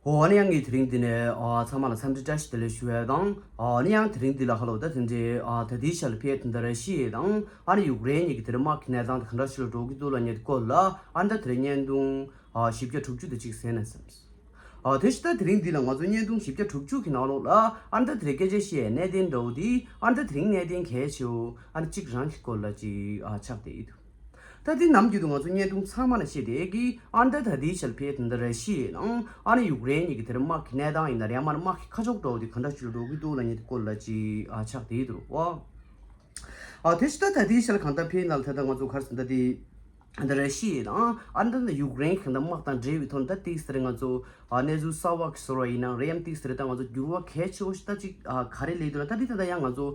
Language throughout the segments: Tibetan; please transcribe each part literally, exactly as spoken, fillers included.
ཨོ་ཨ་ནི་ཡང་ངས་དེ་རིང་འདི་ནས་ཨ་ཚང་མ་ལ་འཚམས་འདྲི་བཀྲ་ཤིས་བདེ་ལེགས་ཞུ་ཡ་དང་། ཨ་ནི་ཡང་དེ་རིང་འདི་ལ་ཧ་ལོ་ད་དེ་འདྲའི་ཨ་ད་ལྟའི་ཆར་ལ་ཕེབས་དེ་འདྲ་ར་ཤི་ཡ་དང་ཨ་ནི་ཡུཀ་རེན་གཉིས་ཀྱི་དེ་རིང་དམག་གི་གནས་སྟངས་དེ་ག་འདྲ་ཞིག་ལ་འགྲོ་གི་འདུག་ལབ་མཁན་སྐོར་ལ་ཨ་ནི་ད་དེ་རིང་བརྙན་ཐུང་ཨ་བཞི་བརྒྱ་དྲུག་ཅུ་དེ་གཅིག་གསན་ན་བསམས། ཨ་དེ་བཞིན་ད་དེ་རིང་འདི་ལ་ང་ཚོ་བརྙན་ཐུང་བཞི་བརྒྱ་དྲུག་ཅུ་གི་ནང་ལོགས་ལ་ཨ་ནི་ད་དེ་རིང་སྐད་ཆ་བཤད་ཡ་གནད་དོན་འདྲ་བོ་དེ་ཨ་ནི་ད་དེ་རིང་གནད་དོན་གལ་ཆེ་བོ་ཨ་ནི་གཅིག་རང་གི་སྐོར་ལ་ཅིག་ཨ་ཆགས་བསྡད་ཡོད་འདུག་ད་དེ་ནམ་རྒྱུན་དུ་ང་ཚོ་བརྙན་ཐུང་ཚང་མ་ལ་བཤད་བསྡད་ཀྱི་ཨ་ནི་ད་ད་ལྟའི་ཆར་ཕེབས་དེ་འདྲ་ར་ཤི་ཡའི་ནང་ཨ་ནི་ཡུཀ་རེན་གཉིས་ཀྱི་དེར་དམག་གི་གནས་སྟངས་ཡིན་ན་རེད་ཡང་མ་ནི་དམག་གི་ཁ་ཕྱོགས་འདྲ་བོ་དེ་ག་འདྲ་ཞིག་འགྲོ་གི་འདུག་ལབ་མཁན་དེ་སྐོར་ལ་ཅིག་ཨ་ཆགས་བསྡད་འདུག་ཨོ། ཨ་དེ་ཕྱི་ད་ད་ལྟའི་ཆར་གང་ལྟར་ཕེབས་ནང་ལ་ད་ལྟ་ང་ཚོ་ག་རེ་ཟེར་ད་དེ། ད་ར་ཤི་ཡ་དང་ཨ་ནི་ད་ཡུཀ་རེན་གྱི་དམག་དང་འབྲེལ་བའི་ཐོག་ནས་ད་ཏིག་ཟེར་ང་ཚོ་ཨ་གནས་ཚུལ་གསར་བ་ཞིག་བཟོ་བ་ཡིན་ན་རེད་ཡང་ཏིག་ཟེར་ད་ང་ཚོ་འགྱུར་བ་གལ་ཆེ་བོ་ཞིག་ད་ཅིག་ཨ་ག་རེ་སླེབས་འདུག་ན་ད་འདི་ད་ལྟ་ཡང་ང་ཚོ་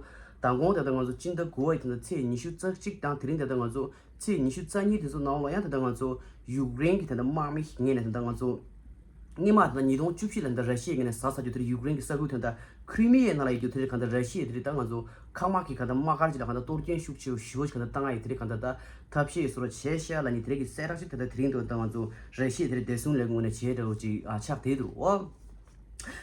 མདང་དགོང་ད་ལྟ་ང་ཚོ་སྤྱི་ཟླ་དགུ་པ་ཡི་ད་ལྟ་ཚེས་ཉི་ཤུ་རྩ་གཅིག་དང་དེ་རིང་ད་ལྟ་ང་ཚོ་ཚེས་ཉི་ཤུ་རྩ་གཉིས་དེ་ཚོ་ནང་ལ་ཡང་ད་ལྟ་ང་ཚོ་ཡུཀ་རེན་གྱི་ད་ལྟ་དམག་མི་ཞིག་ངོས་ནས་ད་ལྟ་ང་ཚོ་སྔོན་མ་ད་ལྟ་ཉིས་སྟོང་བཅུ་བཞི་ལ་ད་ལྟ་ར་ཤི་ཡའི་ངོས་ནས་ཟ་ཟ་རྒྱུ་དེ་རེད། ཡུཀ་རེན་གྱི་ས་ཁུལ་དེ་ད་ལྟ་ཁྲི་མི་ཡའི་ནང་ལ་ཡོད་རྒྱུ་དེ་རེད། གང་ལྟར་ར་ཤི་ཡས་དེ་རེད་ད་ང་ཚོ་ཁ་དམག་གི་གང་ལྟར་དམག་སྒར་ཅིག་ལ་གང་ལྟར་གཏོར་སྐྱོན་ཤུགས་ཆེ་བོ་ཞེ་བོ་ཅིག་གང་ལྟར་བཏང་ཡ་ཡོད་དེ་རེད། གང་ལྟར་ད་ཐབས་ཤེས་བཟོ་འདྲ་བྱས་ཤག་ལབ་མཁན་དེ་རིགས་ཀྱི་གསལ་བསྒྲགས་ཤིག་ད་ལྟ་དེ་རིང་དུ་ད་ང་ཚོ་ར་ཤི་ཡ་དེ་རིང་བདེ་སྲུང་ལས་ཁུངས་ནས་བྱས་འདྲ་བོ་ཅིག་ཨ་ཆགས་བསྡད་འདུག་ཨོ།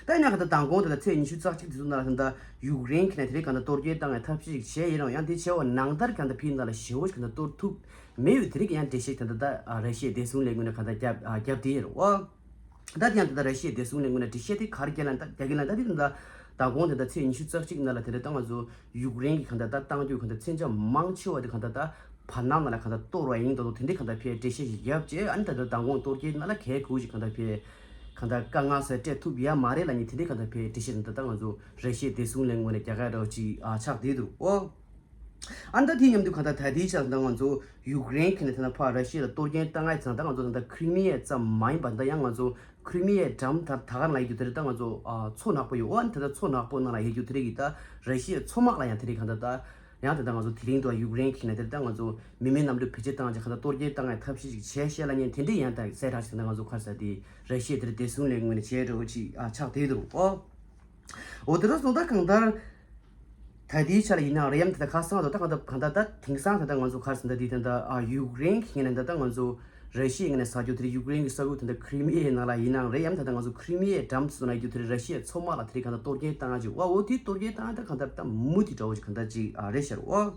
ད་ཡིན་ན་གང་ལྟར་མདང་དགོང་དེ་ལ་ཚེས་ཉི་ཤུ་རྩ་གཅིག་དེ་ཚོ་ནང་ལ་ད་ལྟ་ཡུཀ་རེན་གྱི་ནས་དེ་རིང་གང་ལྟར་གཏོར་སྐྱོན་བཏང་བའི་ཐབས་ཤེས་ཤིག་བྱས་ཡིན་རུང་ཡང་དེ་བྱས་པ་ནང་ལྟར་གང་ལྟར་ཕྱི་ནང་ལ་ཞེ་བོ་ཞིག་གང་ལྟར་གཏོར་ཐུབ་མེད་པའི་དེ་རིགས་ཀྱི་ཡང་འགྲེལ་བཤད་གང་ལྟར་ད་ར་ཤི་ཡའི་བདེ་སྲུང་ལས་ཁུངས་ནས་གང་ལྟར་བརྒྱབ་ཨ་བརྒྱབ་བསྡད་ཡོད་རེད་ཨོ། ད་དེ་ཡང་ད་ལྟ་ར་ཤི་ཡའི་བདེ་སྲུང་ལས་ཁུངས་ནས་འགྲེལ་བཤད་དེ་ག་རེ་རྒྱག་ལ་ད་རྒྱག་གི་ལ་ད་དེ་ད་ལྟ་མདང་དགོང་དེ་ད་ཚེས་ཉི་ཤུ་རྩ་གཅིག་ནང་ལ་དེ་རིང་ད་ང་ཚོ་ཡུཀ་རེན་གྱི་གང་ལྟར་ད་བཏང་རྒྱུ་གང་ལྟར་མཚོན་ཆ་མང་ཆེ་བ་དེ་གང་ལྟར་ད་བར་སྣང་ནང་ལ་གང་ལྟར་གཏོར་བ་ཡིན་མདོག་མདོག་དེ་འདྲའི་གང་ལྟར་ཕའི་འགྲེལ་བཤད་ཞིག་བརྒྱབ་རྗེས་ཨ་ནི་ད་ལྟ་མདང་དགོང་གཏོར་སྐྱོན་ནང་ལ་གལ་དགོས་ཞིག་གང་ལྟར་ཕའི་གང་ལྟར་དཀའ་ངལ་སེལ་སྤྲད་ཐུབ་ཡ་མ་རེད་ལབ་མཁན་དེ་འདྲའི་གང་ལྟར་ཕའི་འགྲེལ་བཤད་དེ་ད་ལྟ་ང་ཚོ་ར་ཤི་ཡའི་བདེ་སྲུང་ལས་ཁུངས་ནས་རྒྱག་ག་འདྲ་བོ་ཅིག་ཨ་ཆགས་བསྡད་འདུག་ཨོ། ཨ་ནི་ད་དེའི་མཉམ་དུ་གང་ལྟར་ད་ལྟའི་ཆར་ད་ང་ཚོ་ཡུཀ་རེན་གྱི་ནས་ད་ལྟ་ཕར་ར་ཤི་ཡ་ལ་གཏོར་སྐྱོན་བཏང་ཡ་ཙང་ད་ང་ཚོ་ད་ལྟ་ཁྲི་མི་ཡ་ཙམ་མ་ཡིན་པ་ད་ཡང་ང་ཚོ་ཁྲི་མི་ཡའི་འགྲམ་ད་ད་ག་ནང་ཡོད་རྒྱུ་དེ་རེད་ད་ང་ཚོ་ཨ་མཚོ་ནག་པོ་ཡོད་ཨ་ནི་ད་ལྟ་མཚོ་ནག་པོ་ནང་ལ་ཡོད་རྒྱུ་དེ་རེད་གི་ད་ར་ཤི་ཡའི་མཚོ་དམག་ལ་ཡང་དེ་རེད་གང་ལྟར་ད་ཡང་ད་ལྟ་ང་ཚོ་དེ་རིང་དུ་ཡུཀ་རེན་གྱི་ནས་དེ་རེད་ད་ང་ཚོ་མི་མེད་གནམ་གྲུ་བེད་སྤྱོད་བཏང་རྗེས་གང་ལྟར་གཏོར་སྐྱོན་བཏང་ཡ་ཐབས་ཤེས་ཤིག་བྱས་ཤག་ལབ་མཁན་དེ་འདྲའི་ཡང་ད་གསལ་བསྒྲགས་ཤིག་ད་ང་ཚོ་ག་རེ་ཟེར་དེ་ར་ཤི་ཡའི་དེ་རེད་བདེ་སྲུང་ལས་ཁུངས་ནས་བྱས་འདྲ་བོ་ཅིག་ཨ་ཆགས་བསྡད་འདུག་ཨོ། འོ་དེ་འདྲ་སོང་ད་གང་ལྟར། ད་ལྟའི་ཆ་ལ་ཡིན་ནའང་རེད་ཡམ་ད་ལྟ་ཁ་སང་དུ་ད་གང་ལྟར་གང་ལྟར་ད་དེང་སང་ད་ལྟ་ང་ཚོ་ག་རེ་ཟེར་ད་འདི་ད་ལྟ་ཨ་ཡུཀ་རེན་གྱི་ངོས་ནས་ད་ལྟ་ང་ཚོ་ར་ཤི་ཡའི་ངོས་ནས་ཟ་རྒྱུ་དེ་ཡུཀ་རེན་གྱི་ས་ཁུལ་ད་ལྟ་ཁྲི་མི་ཡའི་ནང་ལ་ཡིན་ནའང་རེད་ཡམ་ད་ལྟ་ང་ཚོ་ཁྲི་མི་ཡའི་འགྲམ་དུ་ན་ཡོད་རྒྱུ་དེ་ར་ཤི་ཡའི་མཚོ་དམག་ལ་དེ་རིགས་གང་ལྟར་གཏོར་སྐྱོན་བཏང་ཡ་ཅིག་ཨོ་འོ་དེ་གཏོར་སྐྱོན་བཏང་ཡ་ད་གང་ལྟར་ད་མུ་མཐུད་འདྲ་བོ་ཅིག་གང་ལྟར་ཅིག་ཨ་རེད་ཤག་ཨོ།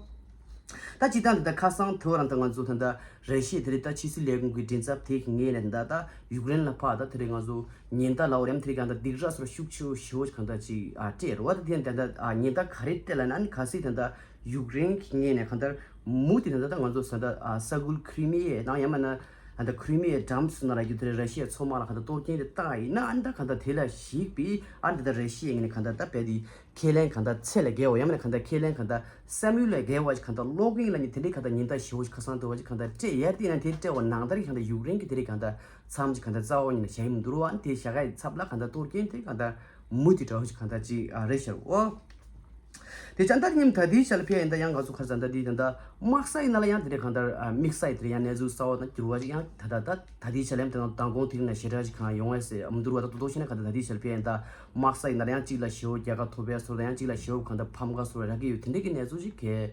ད་སྤྱིར་བཏང་ད་ལྟ་ཁ་སང་དེ་བར་ད་ང་ཚོ་ད་ལྟ་ར་ཤི་ཡའི་དེ་རིང་ད་ཕྱི་སྲིད་ལས་ཁུངས་ཀྱི་མགྲིན་ཚབ་དེ་གི་ངོས་ནས་ད་ལྟ་ཡུཀ་རེན་ལ་ཕར་ད་དེ་རིང་ང་ཚོ་ཉེན་བརྡ་ལབ་རེད་དེ་རིང་གང་ལྟར་སྡིགས་ར་སོར་ཤུགས་ཆེ་བོ་ཞེ་བོ་གང་ལྟར་ཅིག་ཨ་སྤྲད་རེད་བ། ད་དེ་ཡང་ད་ལྟ་ཨ་ཉེན་བརྡ་ག་རེ་སྤྲད་ལབ་ན་ཨ་ནི་གལ་སྲིད་ད་ལྟ་ཡུཀ་རེན་གྱི་ངོས་ནས་གང་ལྟར་མུ་མཐུད་ད་ལྟ་ང་ཚོ་ད་ལྟ་ཨ་ས་ཁུལ་ཁྲི་མི་ཡའི་ནང་ཡང་མིན་ན་ད་ལྟ་ཁྲི་མི་ཡའི་འགྲམ་སུ་ན་ལ་རྒྱུ་དེ་ར་ཤི་ཡའི་མཚོ་དམག་ལ་གང་ལྟར་གཏོར་སྐྱོན་དེ་བཏང་ཡིན་ན་ཨ་ནི་ད་གང་ལྟར་དེ་ལ་གཞིགས་པའི་ཨ་ནི་ད་ལྟ་ར་ཤི་ཡའི་ངོས་ནས་གང་ལྟར་ད་རྦད་དེ་ཁས་ལེན་གང་ལྟར་ཚད་ལས་བརྒལ་བ་ཡང་མིན་ན་གང་ལྟར་ཁས་ལེན་གང་ལྟར་བསམ་ཡུལ་ལས་བརྒལ་བ་ཞིག་གང་ལྟར་ཀློག་གིན་ལབ་མཁན་དེ་འདྲའི་གང་ལྟར་ཉེན་བརྡ་ཞེ་བོ་ཞིག་ཁ་སང་དུ་བ་ཞིག་གང་ལྟར་སྤྲད་ཡར་བལྟས་ན་དེ་སྤྲད་པ་ནང་ལྟར་གྱི་གང་ལྟར་ཡུཀ་རེན་གྱི་དེ་རིགས་གང་ལྟར་མཚམས་ཀྱི་གང་ལྟར་རྩ་བ་ཉིད་ནས་བཞག་ཡི་མི་འདུག་རུ་བ་དེ་བཞག་ཡའི་ཚབ་ལ་གང་ལྟར་གཏོར་སྐྱོན་དེ་གང་ལྟར་མུ་མཐུད་འདྲ་བོ་ཞིག་གང་ལྟར་ཅིག་ཨ་རེད་ཤག་ཨོ། དེ་ཅང་ད་དེ་ཉིན་ད་དེའི་ཆ་ལ་ཕེབས་ཡིན་ད་ཡང་ང་ཚོ་ཁར་ཙང་ད་དེ་ད་ལྟ་དམག་ས་ཡི་ནང་ལ་ཡང་དེ་འདྲའི་གང་ལྟར་ཨ་དམིགས་ས་ཡི་དེ་འདྲ་ཡང་གནས་ཚུལ་གསར་བ་དང་འགྱུར་བ་ཞིག་ཡང་ད་ད་ད་ད་དེའི་ཆ་ལ་ཡང་དེ་ནང་མདང་དགོང་དེ་རིང་ནས་ཞེ་དྲག་ཅིག་གང་ཡོང་བ་ཟེར་མི་འདུག་རུ་བ་ད་ད་དོ་ཤེས་ན་གང་ལྟར་ད་དེའི་ཆ་ལ་ཕེབས་ཡིན་ད་དམག་ས་ཡི་ནང་ལ་ཡང་གཅིག་ལ་ཞེ་བོ་རྒྱལ་ཁ་ཐོབ་པའི་སོར་ད་ཡང་གཅིག་ལ་ཞེ་བོ་གང་ལྟར་ཕམ་ཁ་སོར་རག་གི་ཡོད་དེ་འདྲའི་གི་གནས་ཚུལ་ཞིག་གས་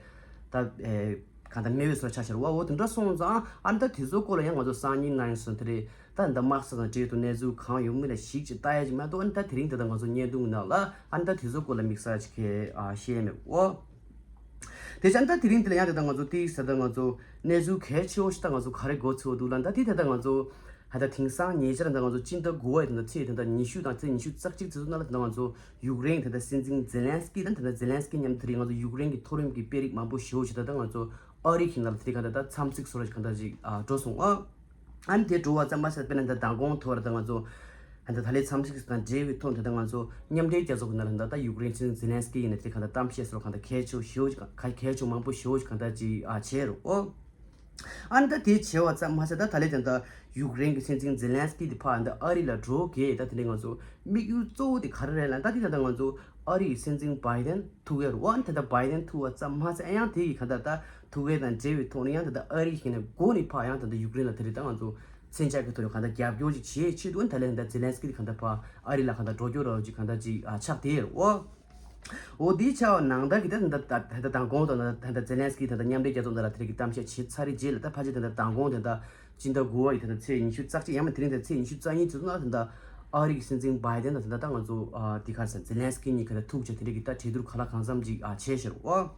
ད་ཨེ། གང་ལྟར་སྨྲས་པའི་སོར་ཆ་ཤར་བ་འོ་དེ་འདྲ་སོང་ཙང་ཨ་ནི་ད་དེ་ཚོ་སྐོར་ལ་ཡང་ང་ཚོ་སང་ཉིན་ནང་ཡང་སོང་དེ་རེད་ད་ད་དམག་ས་དང་འབྲེལ་དུ་གནས་ཚུལ་གང་ཡོང་མིན་ལ་ཞིག་ཅིག་ལྟ་ཡ་ཅིག་མ་གཏོགས་ཨ་ནི་ད་དེ་རིང་ད་ལྟ་ང་ཚོ་བརྙན་ཐུང་ནང་ལ་ཨ་ནི་ད་དེ་ཚོ་སྐོར་ལ་དམིགས་བསལ་ཅིག་གི་ཨ་བཤད་མེད་འོ། དེ་ཅང་ད་དེ་རིང་འདི་ལ་ཡང་ད་ལྟ་ང་ཚོ་ཏིག་ས་ད་ང་ཚོ་གནས་ཚུལ་གལ་ཆེ་བོ་ཞིག་ད་ང་ཚོ་ག་རེ་གོ་ཚོད་འདུག་ལ་ད་དེ་ད་ལྟ་ང་ཚོ་ད་ལྟ་དེང་སང་ཉེ་ཆར་ད་ང་ཚོ་སྤྱི་ཟླ་དགུ་པའི་ད་ལྟ་ཚེས་ད་ལྟ་ཉི་ཤུ་དང་ཚེས་ཉི་ཤུ་རྩ་གཅིག་ཚེས་ཚོ་ནང་ལ་ད་ལྟ་ང་ཚོ་ཡུཀ་རེན་ད་ལྟ་སྲིད་འཛིན་ཛེ་ལན་སི་ཀི་དང་ད་ལྟ་ཛེ་ལན་སི་ཀི་མཉམ་དུ་དེ་རིང་ང་ཚོ་ཡུཀ་རེན་གྱི་མཐོ་རིམ་གྱི་དཔོན་རིགས་མང་པོ་ཞེ་པོ་ཞིག་ད་ལྟ་ང་ཚོ་ཨ་རི་གི་ནང་ལ་དེ་རིང་གང་ལྟར་ད་འཚམས་གཟིགས་སོགས་ལ་གང་ལྟར་ཅིག་ཨ་འགྲོ་སོང་ཨ། ཨ་ནི་དེ་འགྲོ་བ་ཙམ་མ་ཟད་དཔེར་ན་ད་མདང་དགོང་ཐོག་ལ་ད་ང་ཚོ་ད་ལྟ་ད་ལན་འཚམས་གཟིགས་དང་འབྲེལ་བའི་ཐོག་ད་ལྟ་ང་ཚོ་མཉམ་འབྲེལ་རྒྱལ་ཚོགས་ཀྱི་ནང་ལ་ད་ལྟ་ཡུཀ་རེན་སྲིད་འཛིན་ཛེ་ལན་སི་ཀི་ཡིན་ན་དེ་གང་ལྟར་གཏམ་བཤད་སོགས་གང་ལྟར་གལ་ཆེ་བོ་ཞེ་པོ་ཅིག་གལ་ཆེ་བོ་མང་པོ་ཞེ་པོ་ཅིག་གང་ལྟར་ཅིག་ཨ་བྱས་རོགས་ཨོ། ཨ་ནི་ད་དེ་བྱས་པ་ཙམ་མ་ཟད་ད་ད་ལན་ད་ལྟ་ཡུཀ་རེན་གྱི་སྲིད་འཛིན་ཛེ་ལན་སི་ཀི་དེ་ཕར་ད་ལྟ་ཨ་རི་ལ་འགྲོ་གི་ད་དེ་འདྲའི་ང་ཚོ་དམིགས་ཡུལ་གཙོ་བོ་དེ་ག་རེ་རེད་ལབ་ན་ད་དེ་ད་ལྟ་ང་ཚོ་ཨ་རི་ཡི་སྲིད་འཛིན་བྷའི་ཌེན་ཐུག་གི་རེད་བ། ཨ་ནི་ད་ལྟ་བྷའི་ཌེན་ཐུག་པ་ཙམ་མ་ཟད་ཨ་ཡང་དེ་ཡི་གང་ལྟར་ད་ཐུག་གི་དང་འབྲེལ་བའི་ཐོག་ནས་ཡང་ད་ལྟ་ཨ་རི་ཞིག་ནས་འགོ་ནས་ཕར་ཡང་ད་ལྟ་ཡུཀ་རེན་ལ་དེ་རིང་ད་ང་ཚོ་མཚོན་ཆ་གི་ཐོག་ནས་གང་ལྟར་རྒྱབ་སྐྱོར་ཅིག་བྱེད་ཆེད་དུ་ཨ་ནི་ད་ལན་ད་ཛེ་ལན་སི་ཀི་དེ་གང་ལྟར་ཕར་ཨ་རི་ལ་གང་ལྟར་འགྲོ་སྐྱོར་རོགས་ཅིག་གང་ལྟར་ཅིག་ཨ་ཆགས་བསྡད་ཡོད་རེད་བ། འོ་དེའི་ཆ་བ་ནང་ལྟར་གྱི་ད་ད་ད་ད་མདང་དགོང་དང་ད་ད་ཛེ་ལན་སི་ཀི་ད་ད་མཉམ་འབྲེལ་རྒྱལ་ཚོགས་ནང་ལ་དེ་རིང་གི་གཏམ་བཤད་བྱས་ཚར་རེད་རྗེས་ལ་ད་ཕལ་ཆེར་ད་ད་མདང་དགོང་དེ་ད་སྤྱི་ཟླ་དགུ་པ་ཡི་ད་ད་ཚེས་ཉི་ཤུ་རྩ་གཅིག་ཡང་མིན་དེ་རིང་ད་ཚེས་ཉི་ཤུ་རྩ་གཉིས་ཚོ་ན་ད་ད་ ཨ་རི་གི་སྲིད་འཛིན་བྷའི་ཌེན་དང་དེ་འདྲ་ད་ང་ཚོ་ཨ་དེ་ག་རེ་ཟེར་ཛེ་ལན་སི་ཀི་གཉིས་ཀ་ད་ཐུག་བྱས་དེ་འདྲ་གི་ད་གྲོས་བསྡུར་ག་ལ་གང་འཚམ་ཅིག་ཨ་བྱས་ཤག་རེད་བ།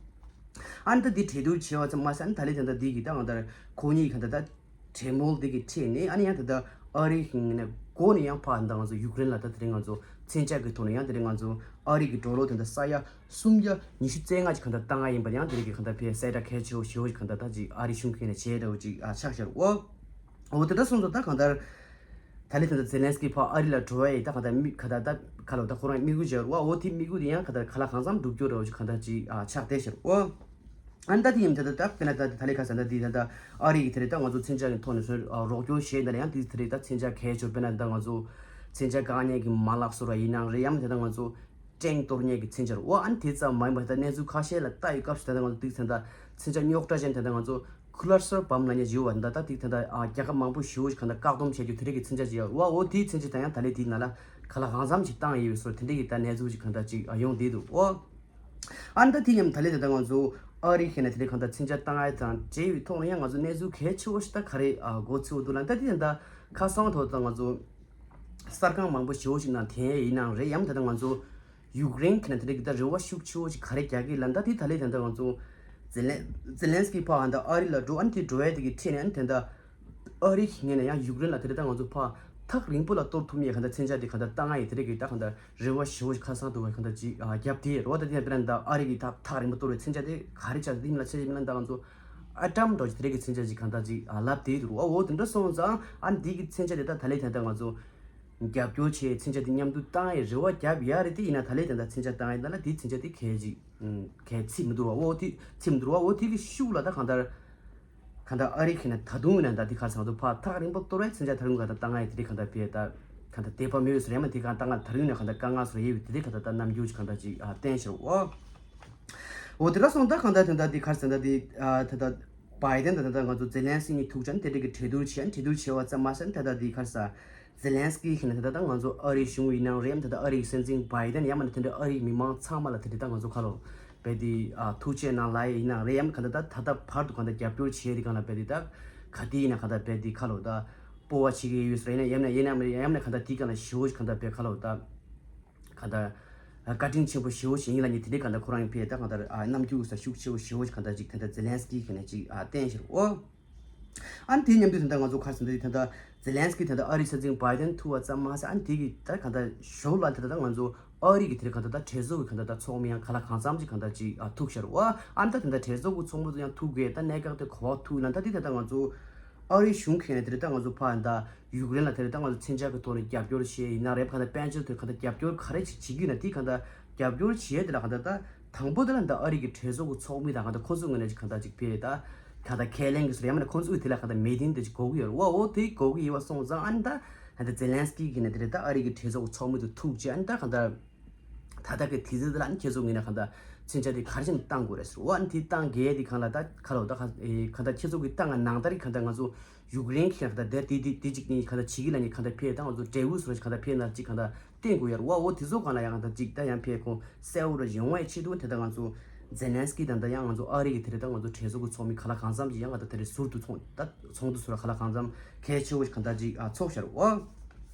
ཨ་ནི་ད་དེ་གྲོས་བསྡུར་བྱས་པ་ཙམ་མ་ཟད་ཨ་ནི་ད་ལན་ད་ལྟ་འདི་གི་ད་ང་ད་ཁོ་གཉིས་གི་ད་ད་གྲོས་མོལ་འདི་གི་ཁྲིད་ནས་ཨ་ནི་ཡང་ད་ལྟ་ཨ་རི་གི་ནས་འགོ་ནས་ཡང་ཕར་ད་ང་ཚོ་ཡུཀ་རེན་ལ་ད་དེ་རིང་ང་ཚོ་མཚོན་ཆ་གི་ཐོག་ནས་ཡང་དེ་རིང་ང་ཚོ་ཨ་རི་གི་ཌོ་ལར་དེ་འདྲ་ས་ཡ་སུམ་བརྒྱ་ཉི་ཤུ་རྩ་ལྔ་ཅིག་གང་ལྟར་བཏང་ཡ་ཡིན་པ་ཡང་དེ་རིང་གི་གང་ལྟར་ཕའི་གསལ་བསྒྲགས་གལ་ཆེ་བོ་ཞེ་བོ་ཅིག་གང་ལྟར་ད་ཅིག་ཨ་རི་གཞུང་གི་ནས་བྱས་འདྲ་བོ་ཅིག་ཨ་ཆགས་ཤར་འོ། འོ་དེ་འདྲ་སོང་ཙང་ད་གང་ལྟར་ད་ལན་ད་ལྟ་ཛེ་ལན་སི་ཀི་ཕར་ཨ་རི་ལ་འགྲོ་བ་ཡི་ད་གང་ལྟར་མི་གང་ལྟར་ད་ག་ལོ་ད་ཁོ་རང་དམིགས་ཡུལ་བྱས་ར་བ། འོ་དེ་དམིགས་ཡུལ་དེ་ཡང་གང་ལྟར་ག་ལ་གང་འཚམ་འགྲུབ་སྐྱོར་འདྲ་བོ་ཅིག་གང་ལྟར་ཅིག་ཨ་ཆགས་བསྡད་ཤར་འོ། ཨ་ནི་ད་དེ་ཡིན་ད་ལྟ་ད་དཔེར་ན་ད་ད་ལན་ཁ་ས་ད་དེ་ད་ལྟ་ཨ་རི་གི་དེ་རེད་ད་ང་ཚོ་མཚོན་ཆ་གི་ཐོག་ནས་སོ་རོགས་སྐྱོར་བྱས་ད་ལ་ཡང་དེ་དེ་རེད་ད་མཚོན་ཆ་གལ་ཆེ་བོ་དཔེར་ན་ད་ང་ཚོ་མཚོན་ཆ་བཀག་ཉར་གི་མ་ལག་སོ་ར་ཡིན་ནའང་རེད་ཡང་དེ་ད་ང་ཚོ་ཊེང་གཏོར་མཁན་གྱི་མཚོན་ཆ་རེད་འོ། ཨ་ནི་དེ་ཙམ་མ་ཡིན་པར་ད་གནས་ཚུལ་ཁ་ཤས་ལ་ལྟ་ཡི་སྐབས་སུ་ད་ལྟ་ང་ཚོ་དེ་ཚན་ད་མཚོན་ཆ་རྙོག་དྲ་ཅན་དེ་ད་ང་ཚོ་ཁུ་ལར་སར་བམ་ལ་ཉེ་ཞུ་བ་ད་ད་དེ་ད་ད་རྒྱལ་ཁབ་མང་པོ་ཞུ་བ་ཞིག་གང་ད་བཀག་སྡོམ་བྱས་རྒྱུ་དེ་རིགས་ཀྱི་མཚོན་ཆ་ཅིག་ཡོད་འོ། དེའི་མཚོན་ཆ་ད་ཡང་ད་ལས་དེའི་ནང་ལ་ག་ལ་གང་འཚམ་ཞིག་བཏང་ཡོད་སོ་དེ་འདྲ་གི་ད་གནས་ཚུལ་ཞིག་གང་ད་ཅིག་ཡོང་བསྡད་འདུག་འོ། ཨ་ནི་ད་དེ་མཉམ་ད་ལས་ད་ད་ང་ཚོ་ཨ་རི་ཁེ་ན་དེ་རིགས་གང་ད་མཚོན་ཆ་བཏང་ཡ་དང་འབྲེལ་བའི་ཐོག་ནས་ཡང་ང་ཚོ་གནས་ཚུལ་གལ་ཆེ་བོ་ཞིག་ད་ག་རེ་འགོ་ཚུགས་འདུག་ལ་ད་དེ་ད་ཁ་སང་ཐོག་ད་ང་ཚོ་གསར་ཁང་མང་པོ་ཞེ་བོ་ཞིག་ནང་འཐེན་ཡ་ཡིན་ནའང་རེད་ཡང་ད་ད་ང་ཚོ་ཡུཀ་རེན་གྱི་ནང་དེ་འདྲ་གི་ད་རེ་བ་ཤུགས་ཆེ་བོ་ཞིག་ག་རེ་རྒྱག་གི་ལབ་ན་ད་དེ་ད་ལས་དེ་འདྲ་ང་ཚོ་ཛེ་ལན་ཛེ་ལན་སི་ཀི་ཕར་ཨ་ནི་ད་ཨ་རི་ལ་འགྲོ་ཨ་ནི་དེ་འགྲོ་ཡ་དེ་གི་ཁྲིད་ནས་ཨ་ནི་དེ་འདྲ་ཨ་རི་གི་ངོས་ནས་ཡང་ཡུཀ་རེན་ལ་དེ་འདྲ་ད་ང་ཚོ་ཕར་ཐག་རིང་པོ་ལ་གཏོར་ཐུབ་ཡ་གང་ལྟར་མཚོན་ཆ་དེ་གང་ལྟར་བཏང་ཡ་ཡི་དེ་འདྲ་གི་ད་གང་ལྟར་རེ་བ་ཞེ་བོ་ཞིག་ཁ་སང་དུ་བ་གང་ལྟར་ཅིག་རྒྱབ་དེ་རེད་བ། ད་དེ་ཡང་དཔེར་ན་ད་ཨ་རི་གི་ད་ཐག་རིང་པོ་གཏོར་བའི་མཚོན་ཆ་དེ་ག་རེ་ཆགས་དེ་མི་ལ་ཆེ་ཆེ་མི་ལ་ད་ང་ཚོ་ཨ་ཊམ་འདྲ་བོ་ཞིག་དེ་འདྲ་གི་མཚོན་ཆ་ཅིག་གང་ལྟར་ཅིག་ལབ་དེ་འདུག་བ། འོ་དེ་འདྲ་སོང་ཙང་ཨ་ནི་དེ་གི་མཚོན་ཆ་དེ་ད་ད་ལས་དེ་ད་ང་ཚོ་རྒྱབ་སྐྱོར་བྱས་མཚོན་ཆ་དེ་མཉམ་དུ་བཏང་ཡའི་རེ་བ་རྒྱབ་ཡ་རེད། དེ་ཡིན་ན་ད་ལས་དེ་འདྲ་མཚོན་ཆ་བཏང་ཡ་ད་ལ་དེ་མཚོན་ཆ་དེ་གལ་ཅིག་གལ་ཚིག་མི་འདུག་བ། འོ་དེ་ཚིག་མི་འདུག་བ། འོ་དེ་གི་ཤུགས་ལ་ད་གང་ལྟར་གང་ལྟར་ཨ་རི་ཁེ་ན་ད་དུང་ཡིན་ན་ད་དེ་ག་ཚང་དུ་ཕར་ཐག་རིང་པོ་གཏོར་བའི་མཚོན་ཆ་ད་རུང་གང་ལྟར་བཏང་ཡ་དེ་རིགས་གང་ལྟར་བས་ད་གང་ལྟར་དད་པ་མེད་ཟེར་ཡ་མ་དེ་གང་ལྟར་ང་ད་རུང་ཡིན་ན་གང་ལྟར་དཀའ་ངལ་ཟེར་ཡ་ཡོད་དེ་རིགས་གང་ལྟར་ད་རྣམ་འགྱུར་གང་ལྟར་ཅིག་བསྟན་ཤར་འོ། འོ་དེ་འདྲ་སོང་ད་གང་ལྟར་དེ་འདྲ་དེ་ག་ཚང་ད་དེ་ད་ལྟ་བྷའི་ཌེན་དང་ད་ལྟ་ང་ཚོ་ཛེ་ལན་སི་ཀི་གཉིས་ཐུག་ཅན་དེ་འདྲ་གི་གྲོས་བསྡུར་བྱས་ཡང་གྲོས་བསྡུར་བྱས་པ་ཙམ་མ་ཟད་ད་ལྟ་དེ་ག་ས་ཛེ་ལན་སི་ཀི་ཁེ་ན་ད་ལྟ་ད་ང་ཚོ་ཨ་རིའི་གཞུང་ཡིན་ནའང་རེད་ཡང་ད་ལྟ་ཨ་རིའི་སྲིད་འཛིན་བྷའི་ཌེན་ཡང་མིན་ན་དེ་འདྲ་ཨ་རིའི་མི་མང་ཚང་མ་ལ་དེ་འདྲ་ད་ང་ཚོ་ཁ་ལོ་བས་དེ་ཐུགས་རྗེ་གནང་ལ་ཡིན་ནའང་རེད་ཡང་ག་ད་ད་ད་ལྟ་བར་དུ་ག་ད་རྒྱབ་སྐྱོར་བྱས་དེ་གང་ལ་བས་དེ་ད་ག་དེ་ཡིན་ན་ག་ད་བས་དེ་ཁ་ལོ་ད་སྤོབས་པ་བྱེད་ཀྱི་ཡོད་ཟེར་ཡིན་ན་ཡང་ན་ཡིན་ནའང་ཡང་ན་ག་ད་དེ་གང་ལ་ཞེ་བོ་ཞིག་ག་ད་བས་ཁ་ལོ་ད། གང་ལྟར། བཀའ་དྲིན་ཆེན་པོ་ཞེ་བོ་ཞིག་ཡིན་ལ་ནི་དེ་འདྲའི་གང་ལྟར་ཁོ་རང་ཕའི་ད་གང་ལྟར་རྣམ་འགྱུར་ས་ཤུགས་ཆེ་བོ་ཞེ་བོ་ཞིག་གང་ལྟར་ཅིག་དེ་འདྲ་ཛེ་ལན་སི་ཀི་གི་ནས་ཅིག་བསྟན་ཤར་འོ། ཨ་ནི་དེའི་མཉམ་དུ་དེ་འདྲ་ང་ཚོ་ཁར་སོང་དེ་དེ་འདྲ་ཛེ་ལན་སི་ཀི་དེ་འདྲ་ཨ་རིའི་སྲིད་འཛིན་བྷའི་ཌེན་ཐུག་པ་ཙམ་མ་ཟད་ཨ་ནི་དེ་གི་ད་གང་ལྟར་ཞོར་ལ་དེ་འདྲ་ང་ཚོ་ཨ་རི་གི་དེ་འདྲ་གང་ལྟར་ད་གྲོས་ཚོགས་ཀྱི་གང་ལྟར་ད་ཚོགས་མི་ཡང་ག་ལ་གང་འཚམ་ཅིག་གང་ལྟར་ཅིག་ཐུག་ཤར་འོ། ཨ་ནི་ད་དེ་འདྲ་གྲོས་ཚོགས་ཀྱི་ཚོགས་མི་ཚོ་ཡང་ཐུག་གི་ད་གནད་འགག་དེ་ག་བ་ཐུག་ན་ད་དེ་ད་ང་ཚོ། ཨ་རིའི་གཞུང་གིས་ནས་དེ་རིང་ད་ང་ཚོ་ཕར་ད་ཡུཀ་རེན་ལ་དེ་རིང་ད་ང་ཚོ་མཚོན་ཆ་གི་ཐོག་ནས་རྒྱབ་སྐྱོར་བྱས་ཡིན་ན་རེད་གང་ལྟར་དཔལ་འབྱོར་ཐོག་གང་ལྟར་རྒྱབ་སྐྱོར་ག་རེ་ཅིག་བྱེད་ཀྱི་ཡོད་ན་དེ་གང་ལྟར་རྒྱབ་སྐྱོར་བྱས་དེ་ལ་གང་ལྟར་ད་དང་པོ་དེ་ལ་ད་ཨ་རི་གི་གྲོས་ཚོགས་ཀྱི་ཚོགས་མི་དང་གང་ལྟར་ཁོ་ཚོའི་ངོས་ནས་ཅིག་གང་ལྟར་ཅིག་ཕེ་ད་གང་ལྟར་ཁས་ལེན་གྱི་སོ་ཡང་མིན་ན་ཁོ་ཚོའི་དེ་ལ་གང་ལྟར་མི་ཊིང་དེ་ཅིག་དགོས་ཀྱི་ཡོད་རེད་བ། འོ་དེ་དགོས་ཀྱི་ཡོད་པ་སོང་ཙང་ཨ་ནི་ད་གང་ལྟར་ཛེ་ལན་སི་ཀི་གིས་ནས་དེ་རིང་ད་ཨ་རི་གི་གྲོས་ཚོགས་ཀྱི་ཚོགས་མི་དེ་ཐུག་བྱས་ཨ་ནི་ད་གང་ལྟར། ད་ལྟ་གི་དུས་ཚོད་འདི་ལ་ཨ་ནི་ཁྱེད་ཚོ་ངོས་ནས་གང་ལྟར་མཚོན་ཆ་དེ་ག་རེ་བྱས་ནས་བཏང་དགོས་རེད་ཟེར་བ། ཨ་ནི་དེ་བཏང་གལ་དེ་གང་ལ་ད་ག་ལ་ད་ག་གང་ལྟར་ཁྱེད་ཚོ་གི་བཏང་ང་ནང་ལྟར་གང་ལྟར་ང་ཚོ་ཡུཀ་རེན་གྱི་གང་ལྟར་དེ་དེ་དེ་དེ་གཅིག་གཉིས་གང་ལྟར་བྱེད་ཀྱི་ལ་ནི་གང་ལྟར་ཕེ་ད་ང་ཚོ་འབྲས་བུ་བཟོ་རེད་གང་ལྟར་ཕེ་ན་གཅིག་གང་ལྟར་བསྟན་དགོས་ཡ་རེད་བ། འོ་དེ་ཚོ་གང་ལ་ཡང་གང་ལྟར་གཅིག་ད་ཡང་ཕེ་ཁོང་གསལ་བོ་ར་ཡོང་བའི་ཆེད་དུ་དེ་ད་ང་ཚོ་ཛེ་ལན་སི་ཀི་དང་ད་ཡང་ང་ཚོ་ཨ་རི་གི་དེ་རེད་ད་ང་ཚོ་གྲོས་ཚོགས་ཀྱི་ཚོགས་མི་ག་ལ་གང་འཚམ་ཅིག་ཡང་གང་ལྟར་དེ་རེད་ཟུར་དུ་ཚོགས་ད་ཚོགས་འདུ་ཚོ་ར་ག་ལ་གང་འཚམ་གལ་ཆེ་བོ་ཞིག་གང་ལྟར་ཅིག་ཨ་ཚོགས་ཤར་བ།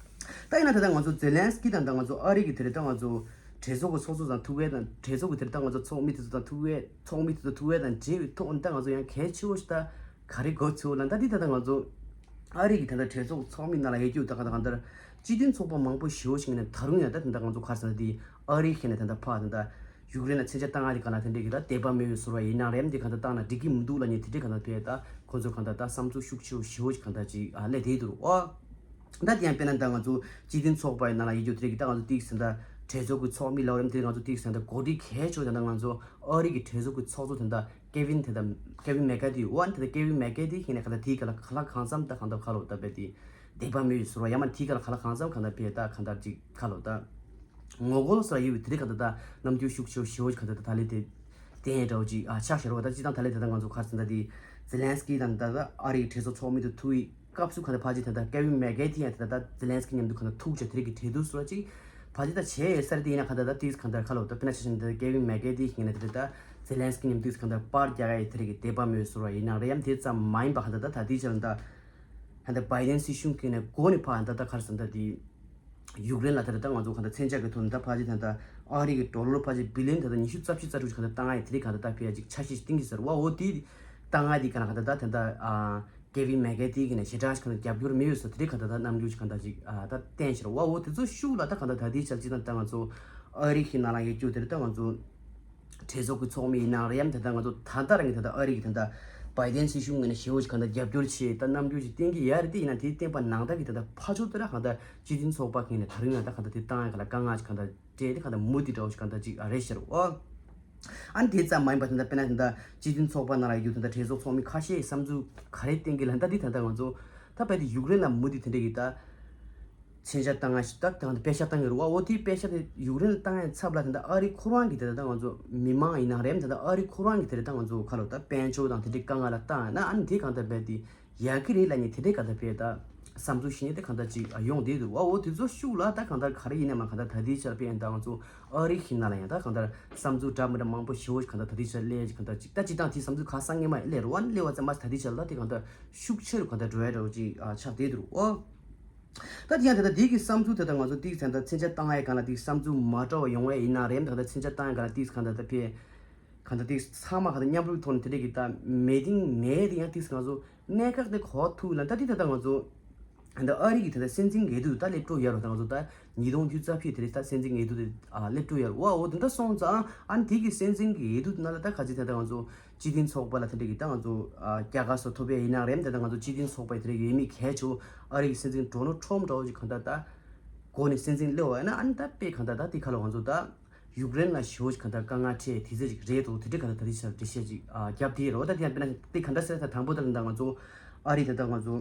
ད་ཡིན་ན་ད་ལྟ་ང་ཚོ་ཛེ་ལན་སི་ཀི་དང་ད་ང་ཚོ་ཨ་རི་གི་དེ་རེད་ད་ང་ཚོ་གྲོས་ཚོགས་ཀྱི་ཚོགས་གཙོ་དང་ཐུག་པའི་དང་གྲོས་ཚོགས་ཀྱི་དེ་རེད་ད་ང་ཚོ་ཚོགས་མི་དེ་ཚོ་དང་ཐུག་པའི་ཚོགས་མི་དེ་ཚོ་ཐུག་པའི་དང་འབྲེལ་བའི་ཐོག་ནས་ད་ང་ཚོ་ཡང་གལ་ཆེ་བོ་ཞིག་ད་ག་རེ་དགོས་ཚུལ་ལ་ད་འདི་ད་ལྟ་ང་ཚོ་ཨ་རི་གི་ད་ལྟ་གྲོས་ཚོགས་ཚོགས་མི་ནང་ལ་ཡོད་རྒྱུ་ད་ག་ད་གང་ལྟར་སྤྱི་མཐུན་ཚོགས་པ་མང་པོ་ཞེ་བོ་ཞིག་ནས་ད་རུང་ཡང་ད་ད་ལྟ་ང་ཚོ་ག་རེ་ཟེར་ན་འདི་ཨ་རི་གི་ནས་ད་ལྟ་ཕ་ད་ལྟ་ཡུཀ་རེན་ལ་མཚོན་ཆ་བཏང་ཡ་དེ་ག་ལ་དེ་འདྲས་ཀྱི་ད་དད་པ་མེད་པའི་ཟུར་བ་ཡིན་ནའང་རེད་འདི་ག་ད་བཏང་ན་འགྲིག་གི་མི་འདུག་ལ་ཉེ་དེ་འདྲས་ག་ད་ཕེ་ད་ཁོ་ཚོ་ག་ད་ད་བསམ་ཚུལ་ཤུགས་ཆེ་བོ་ཞེ་བོ་ཞིག་ག་ད་ཅིག་ཨ་ལས་དེ་འདུག་ཨོ། ད་དེ་ཡང་དཔེར་ན་ད་ང་ཚོ་སྤྱི་མཐུན་ཚོགས་པ་ཡི་ནང་ལ་ཡོད་རྒྱུ་དེ་རིགས་ད་ང་ཚོ་ཏིག་ཟིན་ད་གྲོས་ཚོགས་ཀྱི་ཚོགས་མི་ལ་རེམ་དེ་ང་ཚོ་ཏིག་ཟིན་ད་གོ་སྒྲིག་གལ་ཆེ་ད་ང་ཚོ་ཨ་རི་གི་གྲོས་ཚོགས་ཀྱི་ཚོགས་གཙོ་དེ་ད་ཀེ་ཝིན་དེ་ད་ཀེ་ཝིན་མེ་ཀ་ཏི་ཨོ་ཨན་དེ་ད་ཀེ་ཝིན་མེ་ཀ་ཏི་ཡིན་ན་ག་ད་དེའི་ག་ལ་ག་ལ་གང་འཚམ་ད་གང་ད་ག་ལོ་ད་བེ་དེ་དད་པ་མེད་པའི་ཟུར་བ་ཡང་མ་དེའི་ག་ལ་ག་ལ་གང་འཚམ་གང་ད་བེ་ད་གང་ད་ཅིག་ག་ལོ་ད། ངོ་རྒོལ་ཟེར་ཡོད་པའི་དེ་རིང་ག་ད་ད་རྣམ་འགྱུར་ཤུགས་ཆེ་བོ་ཞེ་བོ་ཞིག་ག་ད་ད་ད་ལས་དེ་བསྟན་ཡ་འདྲ་བོ་ཅིག་ཨ་ཆགས་ཤར་བ། ད་སྤྱི་བཏང་ད་ལས་ད་ད་ང་ཚོ་ག་རེ་ཟེར་ན་ད་དེ་ཛེ་ལན་སི་ཀི་དང་ད་ད་ཨ་རི་གི་གྲོས་ཚོགས་ཚོགས་མི་དུ་ཐུག་ཡི་སྐབས་སུ་ག་ད་ཕ་ཅི་ད་ད་ཀེ་ཝིན་མེ་ཀེ་ཏི་ཡང་ད་ད་ཛེ་ལན་སི་ཀི་མཉམ་དུ་ག་ད་ཐུག་ཅེ་དེ་རིང་གི་གྲོས་བསྡུར་སོ་ཅིག་ཕ་ཅི་ད་བྱས་ཡོད་ས་རེད། དེ་ཡིན་ན་ག་ད་ད་དེ་ག་ད་ག་ལོ་ད་དཔེར་ན་ཆ་བཞག་ན་ད་ཀེ་ཝིན་མེ་ཀེ་ཏི་ཡིན་ན་དེ་ད་ཛེ་ལན་སི་ཀི་མཉམ་དུ་ག་ད་པར་རྒྱག་ཡ་ཡི་དེ་རིང་གི་དད་པ་མེད་ཟུར་བ་ཡིན་ན་རེད། ཡང་དེ་ཙམ་མ་ཡིན་པ་ག་ད་ད་ད་དེ་ཆ་ལ་ད་ད་ད་བའི་ཌེན་སྲིད་གཞུང་གི་ནས་འགོ་ནས་ཕ་ད་ད་ག་རེ་ཟེར་ན་ད་དེ། ཡུཀ་རེན་ལ་ད་ལྟ་ང་ཚོ་གང་ལྟར་མཚོན་ཆ་གི་ཐོག་ནས་ད་ཕལ་ཆེར་ད་ལྟ་ཨ་རི་གི་ཌོ་ལར་ཕལ་ཆེར་བི་ལི་ཡོན་ད་ལྟ་ཉི་ཤུ་རྩ་བཞི་རྩ་དྲུག་ཅིག་གང་ལྟར་བཏང་ཡ་དེ་རིགས་གང་ལྟར་ད་ཕལ་ཆེར་ཅིག་ཆ་ཤས་ཤིག་གཏིང་གི་ཟེར་བ་འོ་དེ་བཏང་ཡ་དེ་གང་ལྟར་ད་ད་ལྟ་ཨ་ཀེ་ཝིན་མེ་ཀེ་ཏི་གི་ནས་ཞེ་དྲག་ཅིག་གང་ལྟར་རྒྱབ་སྐྱོར་མེད་ཡོད་ས་དེ་རིགས་གང་ལྟར་ད་རྣམ་འགྱུར་ཅིག་གང་ལྟར་ཅིག་ཨ་ད་བསྟན་ཤར་བ་འོ་དེ་ཚོ་ཤུགས་ལ་ད་གང་ལྟར་ད་དེ་ཆ་ཅིག་ད་ད་ང་ཚོ་ཨ་རི་གི་ནང་ལ་ཡོད་རྒྱུ་དེ་རིགས་ད་ང་ཚོ་གྲོས་ཚོགས་ཀྱི་ཚོགས་མི་ཡིན་ནའང་རེད་ཡམ་ད་ལྟ་ང་ཚོ་ད་ལྟ་རང་གི་ད་ལྟ་ཨ་རི་གི་ད་ལྟ་བའི་ཏན་སྲིད་གཞུང་ངོས་ནས་ཞེ་པོ་ཅིག་གང་ལྟར་རྒྱབ་སྐྱོར་བྱེད་ད་རྣམ་འགྱུར་ཅིག་བསྟན་གྱི་ཡ་རེད་དེ་ཡིན་ན་དེ་བསྟན་པ་ནང་ལྟར་གྱི་ད་ལྟ་ཕ་ཕྱོགས་དེ་ར་གང་ལྟར་སྤྱི་མཐུན་ཚོགས་པ་གི་ངོས་ནས་ད་རུང་ཡང་ད་གང་ལྟར་དེ་བཏང་ཡ་ག་ལ་དཀའ་ངལ་ཅིག་གང་ལྟར་སྤྲད་དེ་གང་ལྟར་མུ་མཐུད་འདྲ་བོ་ཞིག་གང་ལྟར་ཅིག་རེད་ཤག་འོ། ཨ་ནི་དེ་ཙམ་མ་ཡིན་པ་ད་ལྟ་དཔེར་ན་ད་ལྟ་སྤྱི་མཐུན་ཚོགས་པ་ནང་ལ་ཡོད་ད་ལྟ་གྲོས་ཚོགས་ཚོགས་མི་ཁ་ཤས་བསམ་ཚུལ་ག་རེ་བསྟན་གྱི་ལ་ད་འདི་ད་ལྟ་ང་ཚོ་ད་རྦད་དེ་ཡུཀ་རེན་ལ་མུ་མཐུད་དེ་འདྲ་གི་ད། མཚོན་ཆ་བཏང་ཡ་ཞིག་ད་དང་དཔེ་ཆ་བཏང་གི་རེད་བ། འོ་དེའི་དཔེ་ཆ་དེ་ཡུཀ་རེན་ལ་བཏང་ཡ་ཚབ་ལ་དེ་འདྲ་ཨ་རི་ཁོ་རང་གི་དེ་ད་ང་ཚོ་མི་མང་ཡིན་ན་རེད་དེ་འདྲ་ཨ་རི་ཁོ་རང་གི་དེ་རེད་ད་ང་ཚོ་ཁ་ལོ་ད་དཔལ་འབྱོར་དང་དེ་འདྲའི་དཀའ་ངལ་ལ་བཏང་ཡ་ན་ཨ་ནི་དེ་གང་ལྟར་རྦད་དེ་ཡག་གི་རེད་ལབ་ནས་དེ་འདྲའི་གང་ལྟར་རྦད་ད་བསམ་ཚུལ་ཞིག་ནས་དེ་གང་ལྟར་ཅིག་ཡོང་བསྡད་འདུག་བ། འོ་དེ་ཚོ་ཤུགས་ལ་ད་གང་ལྟར་ག་རེ་ཡིན་ན་མ་གང་ལྟར་ད་ལྟའི་ཆར་དཔེ་ཡིན་ད་ང་ཚོ་ཨ་རི་ཞིག་ན་ལ་ཡང་ད་གང་ལྟར་བསམ་ཚུལ་འདྲ་མི་འདྲ་མང་པོ་ཞེ་པོ་ཞིག་གང་ལྟར་ད་ལྟའི་ཆར་སླེབས་ཀྱི་གང་ལྟར་ཅིག་ད་ཅིག་དང་དེ་བསམ་ཚུལ་ག་ས་ངེས་མ་སླེབས་རེད་བ། སླེབས་པ་ཙམ་མ་ད་ལྟའི་ཆར་ལ་དེ་གང་ལྟར་ཤུགས་ཆེ་རུ་གང་ལྟར་འགྲོ་ཡ་འདྲ་བོ་ཅིག་ཨ་ཆགས་བསྡད་འདུག་ཨོ། ད་དེ་ཡང་ད་ལྟ་དེ་གི་བསམ་ཚུལ་དེ་ད་ང་ཚོ་ཏིག་ཙམ་ད་མཚོན་ཆ་བཏང་ཡ་གང་ལ་ཏིག་བསམ་ཚུལ་མ་འདྲ་བ་ཡོང་བ་ཡིན་ན་རེད། ད་ལྟ་མཚོན་ཆ་བཏང་ཡ་གང་ལ་ཏིག་གང་ལྟར་ད་ཕེ་གང་ལྟར་ཏིག་ཚང་མ་གང་ལྟར་མཉམ་རུབ་ཐོག་ནས་དེ་འདྲ་གི་ད་མེད་དིང་མེད་དེ་ཡང་ཏིག་ང་ཚོ་གནད་འགག་དེ་གོ་ཐུབ་ན་ད་ཏིག་ད་ལྟ་ང་ཚོ་ད་ཨ་རི་གི་ད་ལྟ་སྲིད་འཛིན་འོས་བསྡུ་ད་སླེབས་འགྲོ་ཡ་རོ། ད་ང་ཚོ་ད་ཉིས་སྟོང་བཅུ་རྩ་བཞི་དེ་རེད། ད་སྲིད་འཛིན་འོས་བསྡུ་དེ་ཨ་སླེབས་འགྲོ་ཡ་རོ། ཨོ་དེ་འདྲ་སོང་ཙང་ཨ་ནི་དེ་གི་སྲིད་འཛིན་གི་འོས་བསྡུ་ནང་ལ་ད་ག་ཚོད་ད་ལྟ་ང་ཚོ་སྤྱི་མཐུན་ཚོགས་པ་ལ་དེ་འདྲ་གི་ད་ང་ཚོ་ཨ་རྒྱལ་ཁ་སོ་ཐོབ་ཡ་ཡིན་ན་རེད། ད་ལྟ་ང་ཚོ་སྤྱི་མཐུན་ཚོགས་པ་དེ་འདྲ་ཡོད་མེད་གལ་ཆེ་བོ་ཨ་རི་གི་སྲིད་འཛིན་ཌོ་ནལ་ཊམ་འདྲ་བོ་ཅིག་གང་ལྟར་ད་འགོ་ནས་སྲིད་འཛིན་སླེབས་པ་ཡིན་ན་ཨ་ནི་ད་དཔེ་གང་ལྟར་ད་དེ་ཁ་ལ་ང་ཚོ་ད་ཡུཀ་རེན་ལ་ཞེ་པོ་ཅིག་གང་ལྟར་དཀའ་ངལ་འཕྲད་དེ་ཚོད་ཅིག་རེད་འདུག་དེ་འདྲ་གང་ལྟར་ད་དེ་ཆར་འགྲེལ་བཤད་ཅིག་ཨ་རྒྱབ་དེ་རོ། ད་དེ་ཡང་དཔེར་ན་དེ་གང་འདྲ་ཟེར་ད་དང་པོ་ད་ལྟ་ང་ཚོ་ཨ་རི་ད་ལྟ་ང་ཚོ་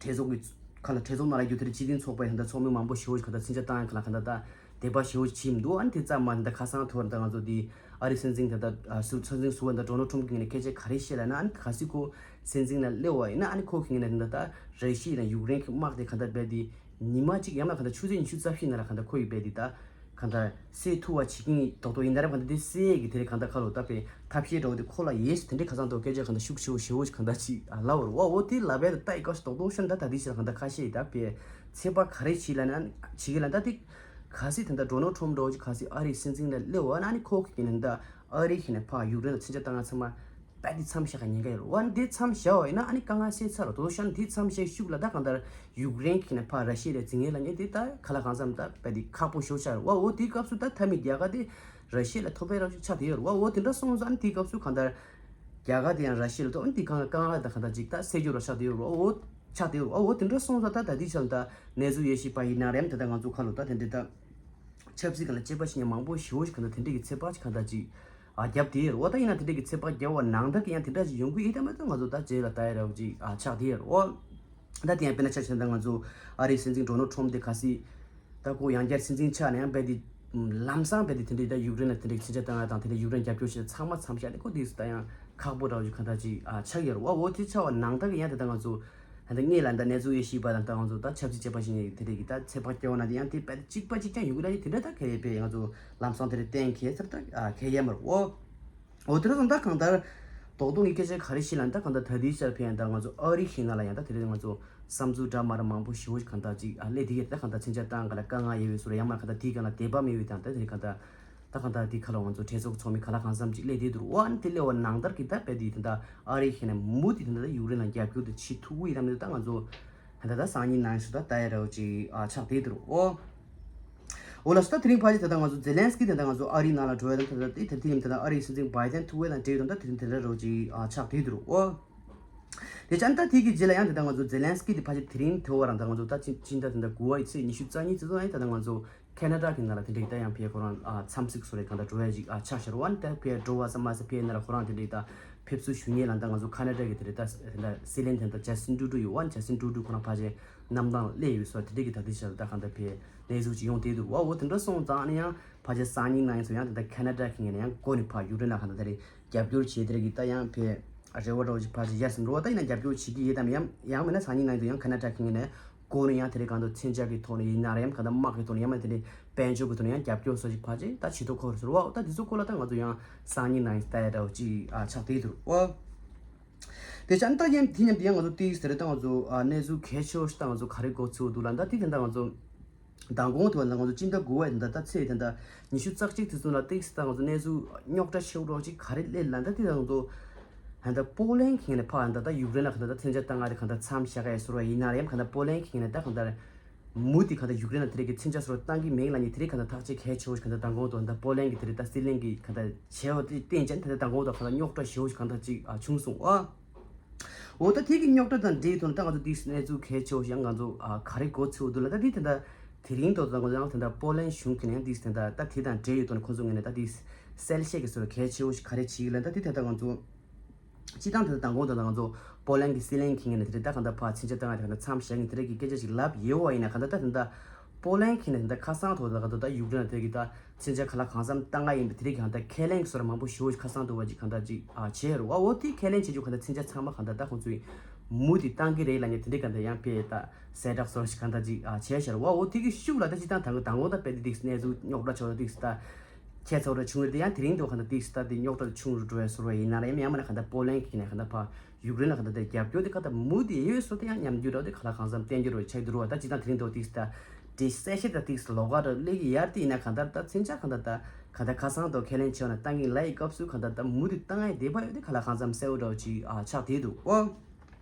གྲོས་ཚོགས་ཀྱི་ཁ་ལ་གྲོས་ཚོགས་ནང་ལ་ཡོད་དེ་སྤྱི་མཐུན་ཚོགས་པའི་ད་ལྟ་ཚོགས་མི་མང་པོ་ཞེ་པོ་ཅིག་གང་ལྟར་མཚོན་ཆ་བཏང་ཡ་གང་ལ་གང་ལྟར་ད་དད་པ་ཞེ་པོ་ཅིག་བྱེད་མི་འདུག་ཨ་ནི་དེ་ཙམ་མ་ད་ཁ་སང་ཐོག་ད་ང་ཚོ་དེ་ཨ་རི་སྲིད་འཛིན་ད་ལྟ་སུ་སྲིད་འཛིན་ཟུར་པ་ད་ཌོ་ནལ་ཊམ་གྱི་ངོས་ནས་སྐད་ཆ་ག་རེ་བཤད་ལབ་ན། ཨ་ནི་གལ་སྲིད་ཁོ་སྲིད་འཛིན་ལ་སླེབས་པ་ཡིན་ན་ཨ་ནི་ཁོ་གི་ངོས་ནས་ད་ལྟ་ར་ཤི་ཡ་དང་ཡུཀ་རེན་གྱི་དམག་དེ་གང་ལྟར་རྦད་དེ་ཉི་མ་གཅིག་ཡང་ན་གང་ལྟར་ཆུ་ཚོད་ཉི་ཤུ་རྩ་བཞི་ནང་ལ་གང་ལྟར་ཁོ་ཡི་རྦད་དེ་ད་གང་ལྟར་སེལ་ཐུབ་པ་བྱེད་ཀྱི་རྡོག་རྡོག་ཡིན་ད་ར་གང་ལྟར་དེ་སེལ་གྱི་དེ་རེད་གང་ལྟར་ཁ་ལོ་ད་དཔེ་ཐབས་ཤེས་འདྲ་བོ་དེ་ཁོ་ལ་ཡོད་ཟེར་དེ་འདྲའི་ཁ་སང་ཐོག་སྐད་ཆ་གང་ལྟར་ཤུགས་ཆེ་བོ་ཞེ་བོ་ཞིག་གང་ལྟར་ཅིག་ལབ་པ་རེད་བ། འོ་དེ་ལབ་པའི་ད་ལྟ་ཡི་སྐབས་སུ་རྡོག་རྡོག་ཤོར་ད་ད་དེ་ཕྱིར་གང་ལྟར་ཁ་ཤས་ཡི་ད་དཔེ་ཚོད་དཔག་ག་རེ་བྱེད་ལབ་ན་བྱེད་ཀྱི་ལབ་ད་དེ་གལ་སྲིད་ད་ལྟ་ཌོ་ནལ་ཊམ་འདྲ་བོ་ཅིག་གལ་སྲིད་ཨ་རིའི་སྲིད་འཛིན་ལ་སླེབས་པ་ན་ཨ་ནི་ཁོ་གི་ནས་ད་ཨ་རི་གི་ནས་ཕར་ཡུཀ་རེན་ལ་མཚོན་ཆ་བཏང་ཡ་ཚང་མ་རྦད་དེ་མཚམས་བཞག་ག་ཉེན་ཁ་ཡོད་རེད་བ། འདི་མཚམས་བཞག་པ་ཡིན་ན་ཨ་ནི་དཀའ་ངལ་སེལ་ཚར་རོ། དོ་ཤ་འདི་མཚམས་བཞག་ཤུགས་ལ་ད་གང་ལྟར་ཡུཀ་རེན་གྱི་ནས་ཕར་ར་ཤི་ཡ་ལ་འཛིང་ངེས་ལ་ཉེ་དེ་ད་ག་ལ་གང་འཚམ་ད་རྦད་དེ་ཁག་པོ་ཞེ་པོ་ཆགས་རེད་བ། འོ་དེའི་སྐབས་སུ་ད་མཐའ་མའི་རྒྱལ་ཁ་དེ་ར་ཤི་ཡ་ལ་ཐོབ་པའི་ར་ཤི་ཆགས་བསྡད་ཡོད་རེད་བ། འོ་དེ་འདྲ་སོང་ཙང་ཨ་ནི་དེའི་སྐབས་སུ་གང་ལྟར་རྒྱལ་ཁ་དེ་ཡང་ར་ཤི་ཡ་ལ་ཐོབ། ཨ་ནི་དེ་གང་དཀའ་ངལ་ད་གང་ལྟར་ཅིག་ད་སེལ་རྒྱུ་ར་ཆགས་བསྡད་ཡོད་རེད་བ། འོ་ཆགས་བསྡད་ཡོད་རེད་བ། འོ་དེ་འདྲ་སོང་ཙང་ད་ད་ལྟའི་ཆར་ད་གནས་ཚུལ་ཡོད་ཤེས་པ་ཡིན་ན་རེམ་ད་ད་ང་ཚོ་ཁ་ལོ་ད་དེ་འདྲ་ད། ཆབ་སྲིད་སྒང་ལ་དཔྱད་པ་བྱེད་མཁན་མང་པོ་ཞེ་པོ་ཞིག་གང་ལྟར་དེ་འདྲ་གི་ཚོད་དཔག་ཅིག་གང་ལྟར་ཅིག་ཨ་བརྒྱབ་དེ་ཡོད་རེད་བ། ད་ཡིན་ན་དེ་འདྲ་གི་ཚོད་དཔག་བརྒྱབ་པ་ནང་ལྟར་གྱི་ཡང་དེ་འདྲ་ཅིག་ཡོང་གི་ཡོད་དམ་མེད་དམ་ང་ཚོ་ད་རྗེས་ལ་ལྟ་ཡ་འདྲ་བོ་ཅིག་ཨ་ཆགས་དེ་ཡོད་རེད་བ། ད་དེ་ཡང་དཔེར་ན་ཆ་བཞག་ན་ད་ང་ཚོ་ཨ་རིའི་སྲིད་འཛིན་ཌོ་ནལ་ཊམ་དེ་གལ་སྲིད་ད་ཁོ་ཡང་བསྐྱར་སྲིད་འཛིན་ཆགས་ན་ཡང་རྦད་དེ་ལམ་སང་རྦད་དེ་དེ་འདྲ་ད་ཡུཀ་རེན་ལ་དེ་འདྲ་གི་མཚོན་ཆ་བཏང་ཡ་དང་དེ་འདྲ་ཡུཀ་རེན་རྒྱབ་སྐྱོར་བྱེད་ཡ་ཚང་མ་མཚམས་བཞག་ནས་ཁོ་དེ་ད་ཡང་ཁག་པོ་འདྲ་བོ་ཅིག་གང་ལྟར་ཅིག་ཨ་ཆགས་ཡོད་རེད་བ། འོ་དེ་ཆགས་པ་ནང་ལྟར་གྱི་ཡང་དེ་ད་ང་ཚོ། ད་ལྟ་ངས་ལ་ད་གནས་ཚུལ་ཡོད་ཤེས་པ་དང་ད་ང་ཚོ་ད་ཆབ་སྲིད་དཔྱད་པ་བྱེད་མཁན་དེ་འདྲ་གི་ད་ཚོད་དཔག་སྐྱེ་བ་ན་དེ་ཡང་དེ་དཔེ་གཅིག་པ་གཅིག་རྐྱང་ཡོང་གི་ལ་དེ་འདྲ་ད་གལ་ཡོད་པས། ང་ཚོ་ལམ་སང་དེ་འདྲ་གཏན་འཁེལ་ཚར་ད་ཨ་གལ་ཡོད་མ་རེད་འོ། འོ་དེ་འདྲ་སོང་ད་གང་ལྟར་རྡོག་རྡོག་གི་སྐད་ཆ་ག་རེ་བཤད་ལ་ད་གང་ལྟར་ད་ལྟའི་ཆར་ཕན་ཡང་ད་ང་ཚོ་ཨ་རི་ཞིག་ནང་ལ་ཡང་ད་དེ་རིང་ང་ཚོ་བསམ་ཚུལ་འདྲ་མ་འདྲ་མང་པོ་ཞེ་པོ་ཞིག་གང་ལྟར་ཅིག་ཨ་སླེབས་དེ་གས་ད་གང་ལྟར་མཚོན་ཆ་བཏང་ག་ལ་དཀའ་ངལ་ཡོད་པའི་བཟོ་འདྲ་ཡང་མ་གང་ལྟར་དེའི་སྒང་ལ་དད་པ་མེད་པའི་དང་ད་དེ་རིང་གང་ལྟར། ད་གང་ལྟར་དེ་ཁ་ལ་ང་ཚོ་གྲོས་ཚོགས་ཚོགས་མི་ག་ལ་གང་འཚམ་ཅིག་སླེབས་བསྡད་འདུག་འོ་ཨ་ནི་དེ་སླེབས་པ་ནང་ལྟར་གྱི་ད་རྦད་དེ་ད་ལྟ་ཨ་རི་ཞིག་ནས་མུ་མཐུད་དེ་ད་ལྟ་ཡུཀ་རེན་ལ་རྒྱབ་སྐྱོར་དེ་བྱེད་ཐུབ་ཀྱི་ཡོད་དམ་མེད་ད་ང་ཚོ་ད་ལྟ་སང་ཉིན་ནང་ཞུ་ད་ལྟ་ཡ་འདྲ་བོ་ཅིག་ཨ་ཆགས་བསྡད་འདུག་འོ། འོ་ལགས་སོ། ད་དེ་རིང་ཕལ་ཆེར་ད་ལྟ་ང་ཚོ་ཛེ་ལན་སི་ཀི་ད་ལྟ་ང་ཚོ་ཨ་རིའི་ནང་ལ་འགྲོ་ཡ་དང་ད་ལྟ་དེ་དེ་རིང་ད་ལྟ་ཨ་རིའི་སྲིད་འཛིན་བྷའི་ཌེན་ཐུག་ཡ་དང་འབྲེལ་ཡོད་དང་ད་དེ་རིང་དེ་འདྲ་འདྲ་བོ་ཅིག་ཨ་ཆགས་བསྡད་འདུག་འོ། དེ་ཅང་ད་དེ་གི་རྗེས་ལ་ཡང་ད་ལྟ་ང་ཚོ་ཛེ་ལན་སི་ཀི་དེ་ཕལ་ཆེར་དེ་རིང་དེ་བར་ད་ང་ཚོ་ད་ཕྱི་ཕྱི་ཟླ་དེ་འདྲ་དགུ་པའི་ཚེས་ཉི་ཤུ་རྩ་གཉིས་ཙམ་ཡང་ད་ལྟ་ང་ཚོ་ཁེ་ན་ཌ་གི་ནང་ལ་དེ་འདྲ་ད་ཡང་ཕེ་ཁོ་རང་ཨ་འཚམས་གཟིགས་སོགས་རེ་གང་ལྟར་འགྲོ་ཡ་ཅིག་ཨ་ཆགས་ཤར་བ་ནི་ད་ཕེ་འགྲོ་བ་ཙམ་མ་ཟད་ཕེ་ན་ར་ཁོ་རང་དེ་འདྲ་ད་ཕེབས་བསུ་ཞུ་མཁན་ལ་ད་ང་ཚོ་ཁེ་ན་ཌ་གི་དེ་འདྲ་ད་དེ་འདྲ་སྲིད་བློན་དེ་འདྲ་ཇ་སི་ཊིན་ཊུ་རུ་ཌོ་ཡོད་བ་ནི་ཇ་སི་ཊིན་ཊུ་རུ་ཌོ་ཁོ་རང་ཕལ་ཆེར་གནམ་ཐང་སླེབས་ཡོད་སོགས་དེ་འདྲ་གི་ད་དེ་ཤར་ད་གང་ལྟར་ཕེ་གནས་ཚུལ་ཅིག་ཡོང་བསྡད་འདུག་འོ་འོ་དེ་འདྲ་སོང་ཙང་ནི་ཡང་ཕལ་ཆེར་སང་ཉིན་ནང་ཡིན་ཙང་ཡང་དེ་འདྲ་ཁེ་ན་ཌ་གི་ངོས་ནས་ཡང་འགོ་ནས་ཕར་ཡུཀ་རེན་ལ་གང་ལྟར་དེ་རེད། རྒྱབ་སྐྱོར་བྱེད་དེ་རེད་གི་ད་ཡང་ཕེ་རེ་བ་འདྲ་བོ་ཅིག་ཕལ་ཆེར་ཡར་སེང་འགྲོ་བ་ད་ཡིན་ན་རྒྱབ་སྐྱོར་བྱེད་ཀྱི་ཡོད་དམ། ཡང་ཡང་མིན་ན་སང་ཉིན་ནང་དུ་ཡང་ཁེ་ན་ཌ་གི་ངོས་ནས་སྒོ་ནས་ཡང་དེ་རིང་གང་དུ་མཚོན་ཆ་གི་ཐོག་ནས་ཡིན་ན་རེད་ཡང་གང་ལྟར་དམག་གི་ཐོག་ནས་ཡང་མིན་དེ་འདྲའི་དཔལ་འབྱོར་གི་ཐོག་ནས་ཡང་རྒྱབ་སྐྱོར་སོགས་ཅིག་ཕལ་ཆེར་ད་བྱེད་ཐུབ་ཁག་རེད་ཟེར་བ། ད་དེ་ཚོ་སྐོར་ལ་ད་ང་ཚོ་ཡང་སང་ཉིན་ནང་ལྟ་ཡ་འདྲ་བོ་ཅིག་ཨ་ཆགས་བསྡད་འདུག་ཨོ། དེ་ཅང་ད་ཡང་དེ་མཉམ་དུ་ཡང་ང་ཚོ་ཏིག་ཟེར་ད་ང་ཚོ་ཨ་གནས་ཚུལ་གལ་ཆེ་བོ་ཞིག་ད་ང་ཚོ་ག་རེ་གོ་ཚུལ་འདུག་ལ་ད་དེ་དེ་འདྲ་ང་ཚོ། མདང་དགོང་དུ་ད་ང་ཚོ་སྤྱི་ཟླ་དགུ་པའི་ད་ལྟ་ཚེས་ད་ལྟ་ཉི་ཤུ་རྩ་གཅིག་དེ་ཚོ་ལ་ཏིག་ཙམ་ད་ང་ཚོ་གནས་ཚུལ་རྙོག་དྲ་ཆེ་བོ་ཅིག་ག་རེ་སླེབས་ལབ་ན། ད་དེ་ད་ང་ཚོ་ད་ལྟ་པོ་ལན་གྱི་ངོས་ནས་ཕར་ད་ལྟ་ཡུཀ་རེན་ལ་ག་ད་ལྟ་མཚོན་ཆ་བཏང་ཡ་དེ་ག་ད་མཚམས་བཞག་ཡ་ཟེར་བ་ཡིན་ན་རེད། ཡང་ག་ད་པོ་ལན་གྱི་ངོས་ནས་ད་ག་ད་མུ་མཐུད་ག་ད་ཡུཀ་རེན་ལ་དེ་རིགས་ཀྱི་མཚོན་ཆ་ཟེར་བ་བཏང་གི་མེད་ལབ་ནས་དེ་རིགས་ག་ད་ཐག་གཅོད་གལ་ཆེ་བོ་ཞིག་ག་ད་མདང་དགོང་དུ་ད་པོ་ལན་གྱི་དེ་རིགས་ད་སྲིད་བློན་གྱིས་ག་ད་བྱས་པ་དེ་བརྟེན་ཅན་ད་ལྟ་མདང་དགོང་དུ་ག་ད་རྙོག་དྲ་ཞེ་བོ་ཞིག་ག་ད་ཅིག་བྱུང་སོང་ཨ། འོ་ད་དེ་གི་རྙོག་དྲ་དང་འབྲེལ་ཡོད་དོན་ད་ང་ཚོ་དེའི་གནས་ཚུལ་གལ་ཆེ་བོ་ཞིག་ང་ཚོ་ཨ་ག་རེ་གོ་ཚུལ་འདུག་ལ། ད་དེ་དེ་འདྲ་དེ་རིང་ཐོག་ད་ང་ཚོ་ཡང་དེ་འདྲ་པོ་ལན་གཞུང་གི་ནས་ཡང་དེ་དེ་འདྲ་ད་དེ་དང་འབྲེལ་ཡོད་དོན་ཁོང་ཚོ་ངོས་ནས་ད་དེ་གསལ་བཤད་ཀྱི་སོར་གལ་ཆེ་བོ་ཞིག་ག་རེ་བྱེད་ཀྱི་ལ། ད་དེ་དེ་ད་ང་ཚོ་སྤྱི་བཏང་དེ་ད་མདང་དགོང་དེ་ད་ང་ཚོ་པོ་ལན་གྱི་སྲིད་བློན་གྱི་ངོས་ནས་དེ་འདྲ་ད་གང་ལྟར་ཕར་མཚོན་ཆ་བཏང་ཡ་དེ་གང་ལྟར་མཚམས་བཞག་ནས་དེ་འདྲ་གི་སྐད་ཆ་ཞིག་ལབ་ཡོད་པ་ཡིན་ན། གང་ལྟར་ད་དེ་འདྲ་པོ་ལན་གྱི་ནས་དེ་འདྲ་ཁ་སང་ཐོག་ད་གང་ལྟར་ད་ཡུཀ་རེན་ལ་དེ་གི་ད་མཚོན་ཆ་ག་ལ་གང་འཚམ་བཏང་ཡ་ཡིན་པ་དེ་རིགས་གང་ལྟར་ཁས་ལེན་སོར་མང་པོ་ཞེ་བོ་ཞིག་ཁ་སང་དུ་བ་ཅིག་གང་ལྟར་ཅིག་ཨ་བྱས་རེད་བ། འོ་དེ་ཁས་ལེན་བྱེད་རྒྱུ་གང་ལྟར་མཚོན་ཆ་ཚང་མ་གང་ལྟར་ད་ཁོང་ཚོས་མུ་མཐུད་བཏང་གི་རེད་ལབ་ནས་དེ་འདྲའི་གང་ལྟར་ཡང་དཔེ་ད་གསལ་བསྒྲགས་སོར་ཞིག་གང་ལྟར་ཅིག་ཨ་བྱས་ཤར་བ། འོ་དེ་གི་ཤུགས་ལ་ད་སྤྱི་བཏང་ད་གང་ལྟར་དཔེ་དེ་ཏིག་གནས་ཚུལ་རྙོག་དྲ་ཆོག་ད་ཏིག་ད་ཁྱད་ཚོར་ར་བྱུང་རེད། དེ་ཡང་དེ་རིང་དུ་གང་ལྟར་ཏིག་ད་དེ་རྙོག་དྲ་ཆུང་རུ་འགྲོ་བའི་སོར་བ་ཡིན་ན་ར་ཡང་ཡང་མིན་ན་གང་ལྟར་པོ་ལན་གྱི་ནས་གང་ལྟར་ཕ་ཡུཀ་རེན་ལ་གང་ལྟར་དེ་རྒྱབ་སྐྱོར་དེ་གང་ལྟར་མུ་མཐུད་ཡོད་སོ་དེ་ཡང་ཉམས་འགྱུར་ར་དེ་ག་ལ་གང་འཚམ་བསྟན་རྒྱུ་ར་ཆགས་འདུག་ར་བ། ད་སྤྱི་བཏང་དེ་རིང་དུ་ཏིག་ད་དེ་གསལ་བཤད་ད་ཏིག་ལོགས་ཀ་ར་སླེབས་ཀྱི་ཡར་དེ་ཡིན་ན་གང་ལྟར་ད་མཚོན་ཆ་གང་ལྟར་ད་གང་ལྟར་ཁ་སང་དུ་ཁས་ལེན་བྱས་ན་བཏང་གི་ལ་ཡི་སྐབས་སུ་གང་ལྟར་ད་མུ་མཐུད་བཏང་ཡ་དེ་བ་ཡོད་དེ་ག་ལ་གང་འཚམ་གསལ་བོ་འདྲ་བོ་ཅིག་ཨ་ཆགས་བསྡད་འདུག་ཨོ།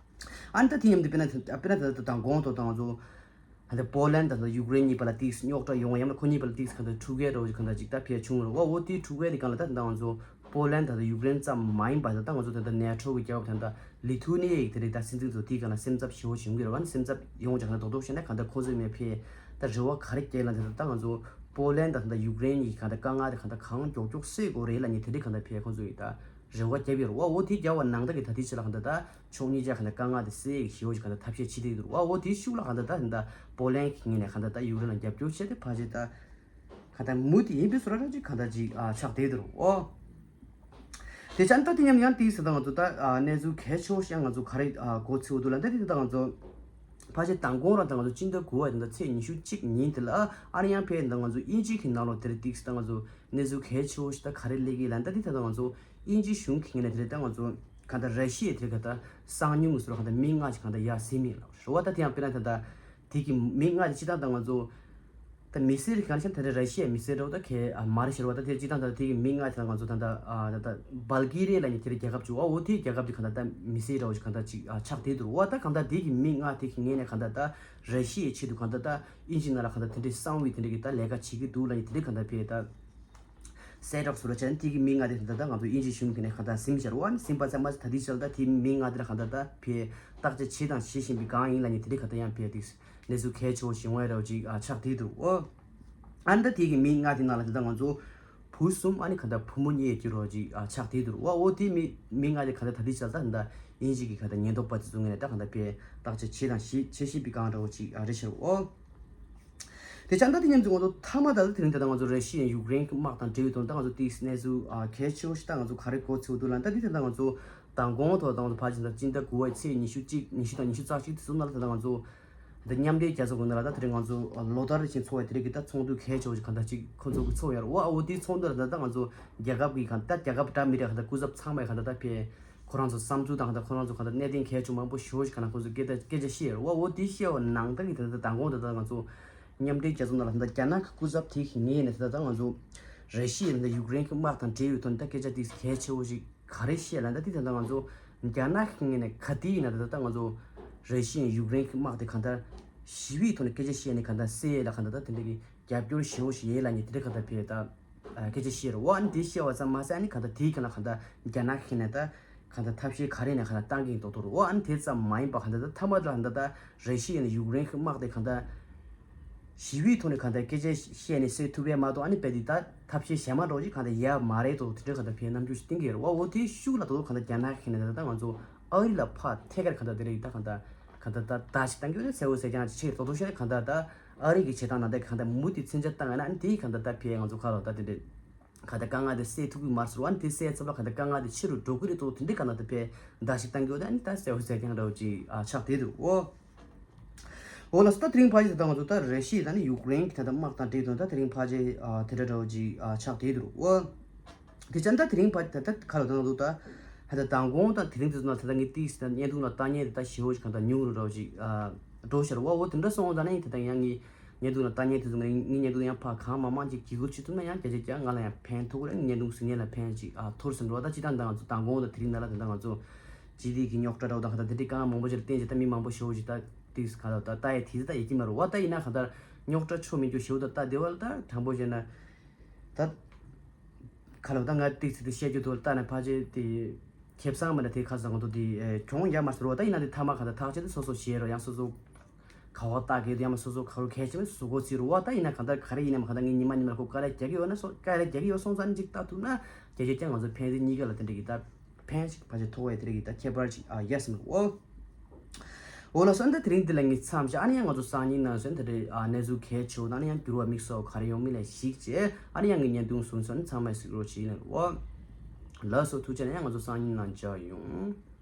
ཨ་ནི་ད་དེ་མཉམ་དུ་དཔེར་ན་དཔེར་ན་ད་ད་དང་གོང་དུ་དང་ང་ཚོ་ད་ལྟ་པོ་ལན་དང་ད་ཡུཀ་རེན་གཉིས་བར་ལ་ཏིག་རྙོག་དྲ་ཡོང་བ་ཡང་ན་ཁོ་གཉིས་བར་ལ་ཏིག་གང་ལྟར་འཁྲུག་རྐྱེན་འདྲ་བོ་ཅིག་གང་ལྟར་ཅིག་ད་ཕེ་བྱུང་རུང་བ། འོ་དེའི་འཁྲུག་རྐྱེན་དེ་གང་ལ་ད་ད་ང་ཚོ་པོ་ལན་དང་ད་ཡུཀ་རེན་ཙམ་མ་ཡིན་པ་ད་ད་ང་ཚོ་ད་ལྟ་ནེ་ཊོ་གི་རྒྱལ་ཁབ་ད་ད་ལི་ཐུ་ནི་ཡའི་དེ་རིགས་ད་སྲིད་འཛིན་ཚོ་དེའི་སྒང་ལ་སེམས་འཚབ་ཞེ་བོ་བྱུང་གི་རེད་བ། ནི་སེམས་འཚབ་ཡོང་ཅག་ན་རྡོག་རྡོག་བཤད་ན་གང་ལྟར་ཁོ་ཚོའི་མེ་ཕེ་ད་རེ་བ་ག་རེ་སྐྱེལ་ལ་དེ་ད་ད་ང་ཚོ་པོ་ལན་དང་ད་ད་ཡུཀ་རེན་གཉིས་གང་ལྟར་དཀའ་ངལ་དེ་གང་ལྟར་གང་མགྱོགས་མགྱོགས་སེལ་དགོས་རེད་ལབ་ནི་དེ་རིགས་གང་ལྟར་ཕེ་ཁོ་ཚོ་ཡི་ད་རེ་བ་བརྒྱབ་ཡོད་རེད་བ། འོ་དེ་བརྒྱབ་པ་ནང་ལྟར་གི་ད་དེ་ཕྱི་ལ་གང་ལྟར་ད་ཕྱོགས་གཉིས་ཆ་གང་ལྟར་དཀའ་ངལ་དེ་སེལ་ཞེ་བོ་ཞིག་གང་ལྟར་ཐབས་ཤེས་བྱེད་དེ་འདུག་བ། འོ་དེའི་ཤུགས་ལ་གང་ལྟར་ད་ད་པོ་ལན་གྱི་ངོས་ནས་གང་ལྟར་ད་ཡུཀ་རེན་ལ་རྒྱབ་སྐྱོར་བྱས་ཏེ་ཕལ་ཆེར་ད་གང་ལྟར་མུ་མཐུད་ཡིན་པའི་བཟོ་འདྲ་ཅིག་གང་ལྟར་ཅིག་ཨ་ཆགས་བསྡད་འདུག་ཨོ། དེ་ཅང་ད་དེ་མཉམ་ཡང་དེའི་ཟེར་ད་ང་ཚོ་ད་ཨ་གནས་ཚུལ་གལ་ཆེ་བོ་ཞིག་ང་ཚོ་ག་རེ་ཨ་གོ་ཚུལ་འདུག་ལ། ད་དེ་ད་ང་ཚོ་ཕལ་ཆེར་མདང་དགོང་རང་ད་ང་ཚོ་སྤྱི་ཟླ་དགུ་པ་ཡིན་ད་ཚེས་ཉི་ཤུ་གཅིག་ཉིན་དེ་ལ་ཨ་ཨ་ནི་ཡང་ཕེ་ད་ང་ཚོ་དབྱིན་ཇི་གི་ནང་ལོགས་དེ་རེད་དེ་ད་ང་ཚོ་གནས་ཚུལ་གལ་ཆེ་བོ་ཞིག་ད་ག་རེ་སླེབས་ཀྱི་ལ། ད་དེ་ད་ང་ཚོ་དབྱིན་ཇི་གཞུང་གི་ངོས་ནས་དེ་རེད་ད་ང་ཚོ་གང་ལྟར་ར་ཤི་ཡའི་དེ་ག་ད་གསང་ཉུལ་ངོས་སུ་གང་ལྟར་མི་ལྔ་ཞིག་གང་ལྟར་ཡར་ཟིན་མིན་ལ་རེད་བ། ད་དེ་ཡང་དཔེར་ན་ད་ད་དེ་གི་མི་ལྔ་དེ་སྤྱི་བཏང་ད་ང་ཚོ་ད་མི་སེར་གང་ཤེས་དེ་འདྲ་ར་ཤི་ཡའི་མི་སེར་འདྲ་བོ་ད་གས་ཨ་མ་རེད་ཤར་བ། ད་དེ་སྤྱི་བཏང་ད་དེ་གི་མི་ལྔ་དེ་ང་ཚོ་ད་ད་ཨ་ད་ད་བལ་ཀི་རི་ཡ་ལབ་མཁན་དེ་རིགས་རྒྱལ་ཁབ་བཅུ་བ་འོ་དེའི་རྒྱལ་ཁབ་དེ་གང་ལྟར་ད་མི་སེར་འདྲ་བོ་ཞིག་གང་ལྟར་ཅིག་ཨ་ཆགས་བསྡད་འདུག་བ། ད་གང་ལྟར་དེ་གི་མི་ལྔ་དེ་གི་ངོས་ནས་གང་ལྟར་ད་ར་ཤི་ཡའི་ཆེད་དུ་གང་ལྟར་ད་དབྱིན་ཇི་ནང་ལ་གང་ལྟར་དེ་འདྲའི་གསང་བའི་དེ་འདྲ་གི་ད་ལས་ཀ་བྱེད་ཀྱི་འདུག་ལབ་མཁན་དེ་འདྲ་གང་ལྟར་ཕེ་ད་གསལ་བསྒྲགས་སུ་ར་ཆེན་དེ་གི་མི་ལྔ་དེ་ད་ལྟ་ང་ཚོ་དབྱིན་ཇི་གཞུང་གི་ནས་གང་ལྟར་ཟིན་ཤར་བ། ཟིན་པ་ཙམ་མ་ཟད་ད་དེའི་ཕྱིར་ད་དེ་མི་ལྔ་དེ་ལ་གང་ལྟར་ད་ཕེ་བརྟག་དཔྱད་བྱེད་དང་བྱེད་བཞིན་པའི་སྒང་ཡིན་ལབ་མཁན་དེ་འདྲ་གང་ལྟར་ཡང་ཕེ་དེ་གནས་ཚུལ་གལ་ཆེ་བོ་ཞིག་ཡོང་ཡ་འདྲ་བོ་ཅིག་ཨ་ཆགས་བསྡད་འདུག་ཨོ། ཨ་ནི་ད་དེ་གི་མི་ལྔ་དེ་ནང་ལ་ད་ལྟ་ང་ཚོ་བུ་གསུམ་ཨ་ནི་གང་ལྟར་བུ་མོ་གཉིས་ཀྱི་རོ་ཅིག་ཨ་ཆགས་བསྡད་འདུག་ཨོ། དེ་མི་མི་ལྔ་དེ་གང་ལྟར་ད་དེ་ཆ་ད་ད་དབྱིན་ཇི་གི་གང་ལྟར་ཉེན་རྟོག་པ་དེ་ཚོ་ངོས་ནས་ད་གང་ལྟར་ཕེ་བརྟག་དཔྱད་བྱེད་དང་བྱེད་བྱེད་བཞིན་པའི་སྒང་འདྲ་བོ་ཅིག་ཨ་རེད་ཤར་ཨོ། དེ་ཅང་ད་དེ་མཉམ་དུ་ང་ཚོ་མཐའ་མ་ད་ལྟ་དེ་རིང་ད་ལྟ་ང་ཚོ་ར་ཤི་ཡ་ཡུཀ་རེན་གྱི་དམག་དང་འབྲེལ་བའི་དོན་ད་ང་ཚོ་ཏིག་གནས་ཚུལ་ཨ་གལ་ཆེ་བོ་ཞིག་ད་ང་ཚོ་ག་རེ་གོ་ཚུལ་འདུག་ལབ་ན། ད་དེ་ད་ལྟ་ང་ཚོ་མདང་དགོང་ཐོག་ད་ང་ཚོ་ཕལ་ཆེར་ད་སྤྱི་ཟླ་དགུ་པའི་ཚེས་ཉི་ཤུ་གཅིག་ཉི་ཤུ་དང་ཉི་ཤུ་རྩ་གཅིག་དེ་ཚོ་ནང་ལ་ད་ལྟ་ང་ཚོ་ད་མཉམ་འབྲེལ་རྒྱལ་ཚོགས་ཀྱི་ནང་ལ་ད་དེ་རིང་ང་ཚོ་ལོ་ལྟར་བཞིན་འཚོགས་པའི་དེ་རིང་གི་ད་ཚོགས་འདུ་གལ་ཆེ་བོ་ཞིག་གང་ལྟར་ཅིག་ཁོ་ཚོ་གི་ཚོགས་ཡོད་རེད་བ། འོ་དེའི་ཚོགས་འདུ་ལ་ད་ལྟ་ང་ཚོ་རྒྱལ་ཁབ་ཀྱི་གང་ད་རྒྱལ་ཁབ་འདྲ་མི་འདྲ་གང་ད་སྐུ་ཚབ་ཚང་མས་གང་ད་ད་ཕེ་ཁོ་རང་ཚོ་བསམ་ཚུལ་དང་ད་ཁོ་རང་ཚོ་གང་ད་གནད་དོན་གལ་ཆེ་མང་པོ་ཞེ་པོ་ཞིག་གང་ད་ཁོ་ཚོ་སྐད་ཆ་སྐད་ཆ་བཤད་ཡོད་རེད་བ། འོ་དེ་བཤད་པ་ནང་ད་གི་ད་ད་མདང་དགོང་ད་ད་ང་ཚོ་མཉམ་འབྲེལ་རྒྱལ་ཚོགས་ནང་ལ་ད་རྒྱ་ནག་གི་སྐུ་ཚབ་དེ་གི་ངོས་ནས་ད་ད་ང་ཚོ་ར་ཤི་ཡ་ད་ཡུཀ་རེན་གྱི་དམག་དང་འབྲེལ་ཡོད་དོན་ད་སྐད་ཆ་དེ་གལ་ཆེ་བོ་ཞིག་ག་རེ་བཤད་ལབ་ན། ད་དེ་ད་ད་ང་ཚོ་རྒྱ་ནག་གི་ངོས་ནས་ག་དེ་ཡིན་ན་ད་ད་ང་ཚོ་ར་ཤི་ཡ་ཡུཀ་རེན་གྱི་དམག་དེ་གང་ད་ཞི་བའི་ཐོག་ནས་སྐད་ཆ་བཤད་ནས་གང་ད་སེལ་ཡ་ལ་གང་ད་ད་དེ་འདྲ་གི་རྒྱབ་སྐྱོར་ཞེ་བོ་ཞིག་ཡོད་ལབ་ནས་དེ་འདྲ་གང་ད་ཕེ་ད། སྐད་ཆ་བཤད་རོ། ཨ་ནི་དེ་བཤད་པ་ཙམ་མ་ཟད་ཨ་ནི་གང་ལྟར་དེའི་སྒང་ལ་གང་ལྟར་རྒྱ་ནག་གི་ནས་ད་གང་ལྟར་ཐབས་ཤེས་ག་རེ་ནས་གང་ལྟར་བཏང་གི་ཡིན་མདོག་མདོག་རོ། ཨ་ནི་དེ་ཙམ་མ་ཡིན་པ་གང་ལྟར་ད་མཐའ་མ་ལ་གང་ལྟར་ད་ར་ཤི་ཡ་ནས་ཡུཀ་རེན་གྱི་དམག་དེ་གང་ལྟར་ཞི་བའི་ཐོག་ནས་གང་ལྟར་སྐད་ཆ་བཤད་ནས་སེལ་ཐུབ་པས་མ་གཏོགས་ཨ་ནི་རྦད་དེ་ད་ཐབས་ཤེས་གཞན་མ་འདྲ་བོ་ཅིག་གང་ལྟར་ཡོད་མ་རེད་དོ། དེ་འདྲ་གང་ལྟར་ཕེ་རྣམ་འགྱུར་ཞིག་བསྟན་གྱི་ཡོད་རེད་བ། འོ་དེའི་ཤུགས་ལ་དོ་གང་ལྟར་རྒྱ་ནག་གི་ནས་ད་ལྟ་ང་ཚོ་ཨ་རི་ལ་ཕར་ཐད་ཀར་གང་ལྟར་དེ་རིགས་ད་གང་ལྟར་གང་ལྟར་ད་བརྡ་ཞིག་བཏང་གི་ཡོད་རེད། གསལ་བོ་གསལ་རྐྱང་ཅིག་ཆེ་དོ་དོ་ཤོད་གང་ལྟར་ད། ཨ་རི་གི་བྱེད་སྟངས་ནང་དེ་གང་ལྟར་མུ་མཐུད་མཚོན་ཆ་བཏང་ཡོད་ན་ཨ་ནི་དེ་གང་ལྟར་ད་ཕེ་ང་ཚོ་ཁ་ལོ་ད་དེ་འདྲས་གང་ལྟར་དཀའ་ངལ་དེ་སེལ་ཐུབ་ཀྱི་མ་རེད་ཟེར་བ། ཨ་ནི་དེ་སེལ་ཚབ་ལ་གང་ལྟར་དཀའ་ངལ་དེ་ཆེ་རུ་འགྲོ་གི་རེད་དོ། དེ་འདྲས་གང་ལྟར་ད་ཕེ་བརྡ་ཞིག་བཏང་གི་ཡོད་ན་ཨ་ནི་ད་གསལ་བོ་གསལ་རྐྱང་འདྲ་བོ་ཅིག་ཨ་ཆགས་བསྡད་འདུག་ཨོ། འོ་ལགས་སོ། ད་དེ་རིང་ཕལ་ཆེར་ད་ང་ཚོ་ད་ར་ཤི་ཡ་ད་ནི་ཡུཀ་རེན་གྱི་ད་ལྟ་དམག་དང་འབྲེལ་དོན་ད་དེ་རིང་ཕལ་ཆེར་ཨ་དེ་འདྲ་འདྲ་བོ་ཅིག་ཨ་ཆགས་བསྡད་འདུག་ཨོ། དེ་ཙམ་ད་དེ་རིང་བར་ད་ལྟ་ཁ་ལོ་ད་ང་ཚོ་ད་ཧ་ད་མདང་དགོང་དང་དེ་རིང་དེ་ཚོ་ན་ད་ལྟ་ངའི་ཏིས་ད་བརྙན་ཐུང་ལ་ལྟ་མཁན་དེ་ད་ཞེ་བོ་ཞིག་གང་ལྟར་ཉུང་རུ་འགྲོ་ཞིག་ཨ་འགྲོ་ཤར་བ། འོ་དེ་འདྲ་སོང་ཙང་ནས་ད་ལྟ་ཡང་ངའི་ བརྙན་ཐུང་ལ་ལྟ་མཁན་དེ་ཚོ་ངའི་ངའི་བརྙན་ཐུང་ཡང་ཕར་གང་མང་མང་ཅིག་བརྒྱུད་སྐུར་བྱེད་ཐུབ་ན་ཡང་བརྒྱ་ཆ་བརྒྱ་ང་ལ་ཡང་ཕན་ཐོགས་རེད། ངའི་བརྙན་ཐུང་གཟིགས་མཁན་ལ་ཕན་ཅིག་ཨ་ཐོར་ཟིན་འགྲོ་བ། ད་སྤྱིར་བཏང་ད་ང་ཚོ་དང་གོང་དང་དེ་རིང་ནང་ལ་ད་ལྟ་ང་ཚོ་ཇི་ལྡན་གྱི་རྙོག་དྲ་འདྲ་བོ་དང་གང་ལྟར་དེ་འདྲའི་དཀའ་ངལ་མང་པོ་ཅིག་ལ་བརྟེན་བྱས་ད་མི་མང་པོ་ཞེ་པོ་ཅིག་ད་ཏིག་ག་ལ་ད་ལྟ་ཡི་དེ་ད་ཡི་གི་མ་རེད་བ། ད་ཡིན་ན་གང་ལྟར་རྙོག་དྲ་ཆོ་མི་འགྱོ་ཞེ་པོ་ད་ལྟ་བདེ་བ་ལ་ད་དྲང་པོ་བཤད་ན་ད། ག་ལ་ད་ང་ཏིག་ཙི་དེ་བཤད་རྒྱུ་དུ་ལྟ་ནས་ཕལ་ཆེར་དེ་ཁེ་བཟང་མ་འདྲ་དེ་ཁ་སང་གོ་དེ་གྱོང་ཡ་མ་ཟེར་བ། ད་ཡིན་ན་དེ་ཐ་མ་ག་ད་ཐག་ཆད་དེ་སོ་སོ་བཤད་རོགས། ཡང་སོ་སོ་ག་བ་ལྟ་གི་ཡ་མ་སོ་སོ་ག་རུ་གལ་ཆེ་བ་སོ་གོ་ཚི་རུ་བ། ད་ཡིན་ན་ག་ད་ག་རེ་ཡིན་ན་མ་ག་ད་ངའི་ཉི་མ་ཉི་མ་ལ་ཁོ་དཀའ་ལས་རྒྱག་གི་ཡོད་ན་སོ་དཀའ་ལས་རྒྱག་གི་ཡོད་སོང་ཙང་ཅིག་ལྟ་ཐུབ་ན་བརྒྱ་ཆ་བརྒྱ་ང་ཚོ་ཕན་ཚུན་གཉིས་ཀ་ལ་དེ་འདྲ་གི་ད་ཕན་ཞིག་ཕལ་ཆེར་ཐོགས་ཡ་དེ་འདྲ་གི་ད་ཁྱད་པར་ཅིག་ཨ་ཡ་སི་མ་ཨོ། འོ་ལགས་སོ། ད་དེ་རིང་འདི་ལ་ངས་མཚམས་བཞག་ཨ་ནི་ཡང་ང་ཚོ་སང་ཉིན་ནང་སོན་དེ་འདྲའི་ཨ་གནས་ཚུལ་གལ་ཆེ་བོ་དང་ཨ་ནི་ཡང་འགྱུར་བ་དམིགས་བསལ་ག་རེ་ཡོང་མིན་ལ་གཞིགས་བྱས་ཨ་ནི་ཡང་ངའི་བརྙན་ཐུང་བཟོ་མཁན་ཚང་མས་གཟིགས་རོགས་བྱེད་ཡིན་ལགས་སོ། ཐུགས་རྗེ་ཆེ། ཨ་ནི་ཡང་ང་ཚོ་སང་ཉིན་ནང་མཇལ་ཡོང་།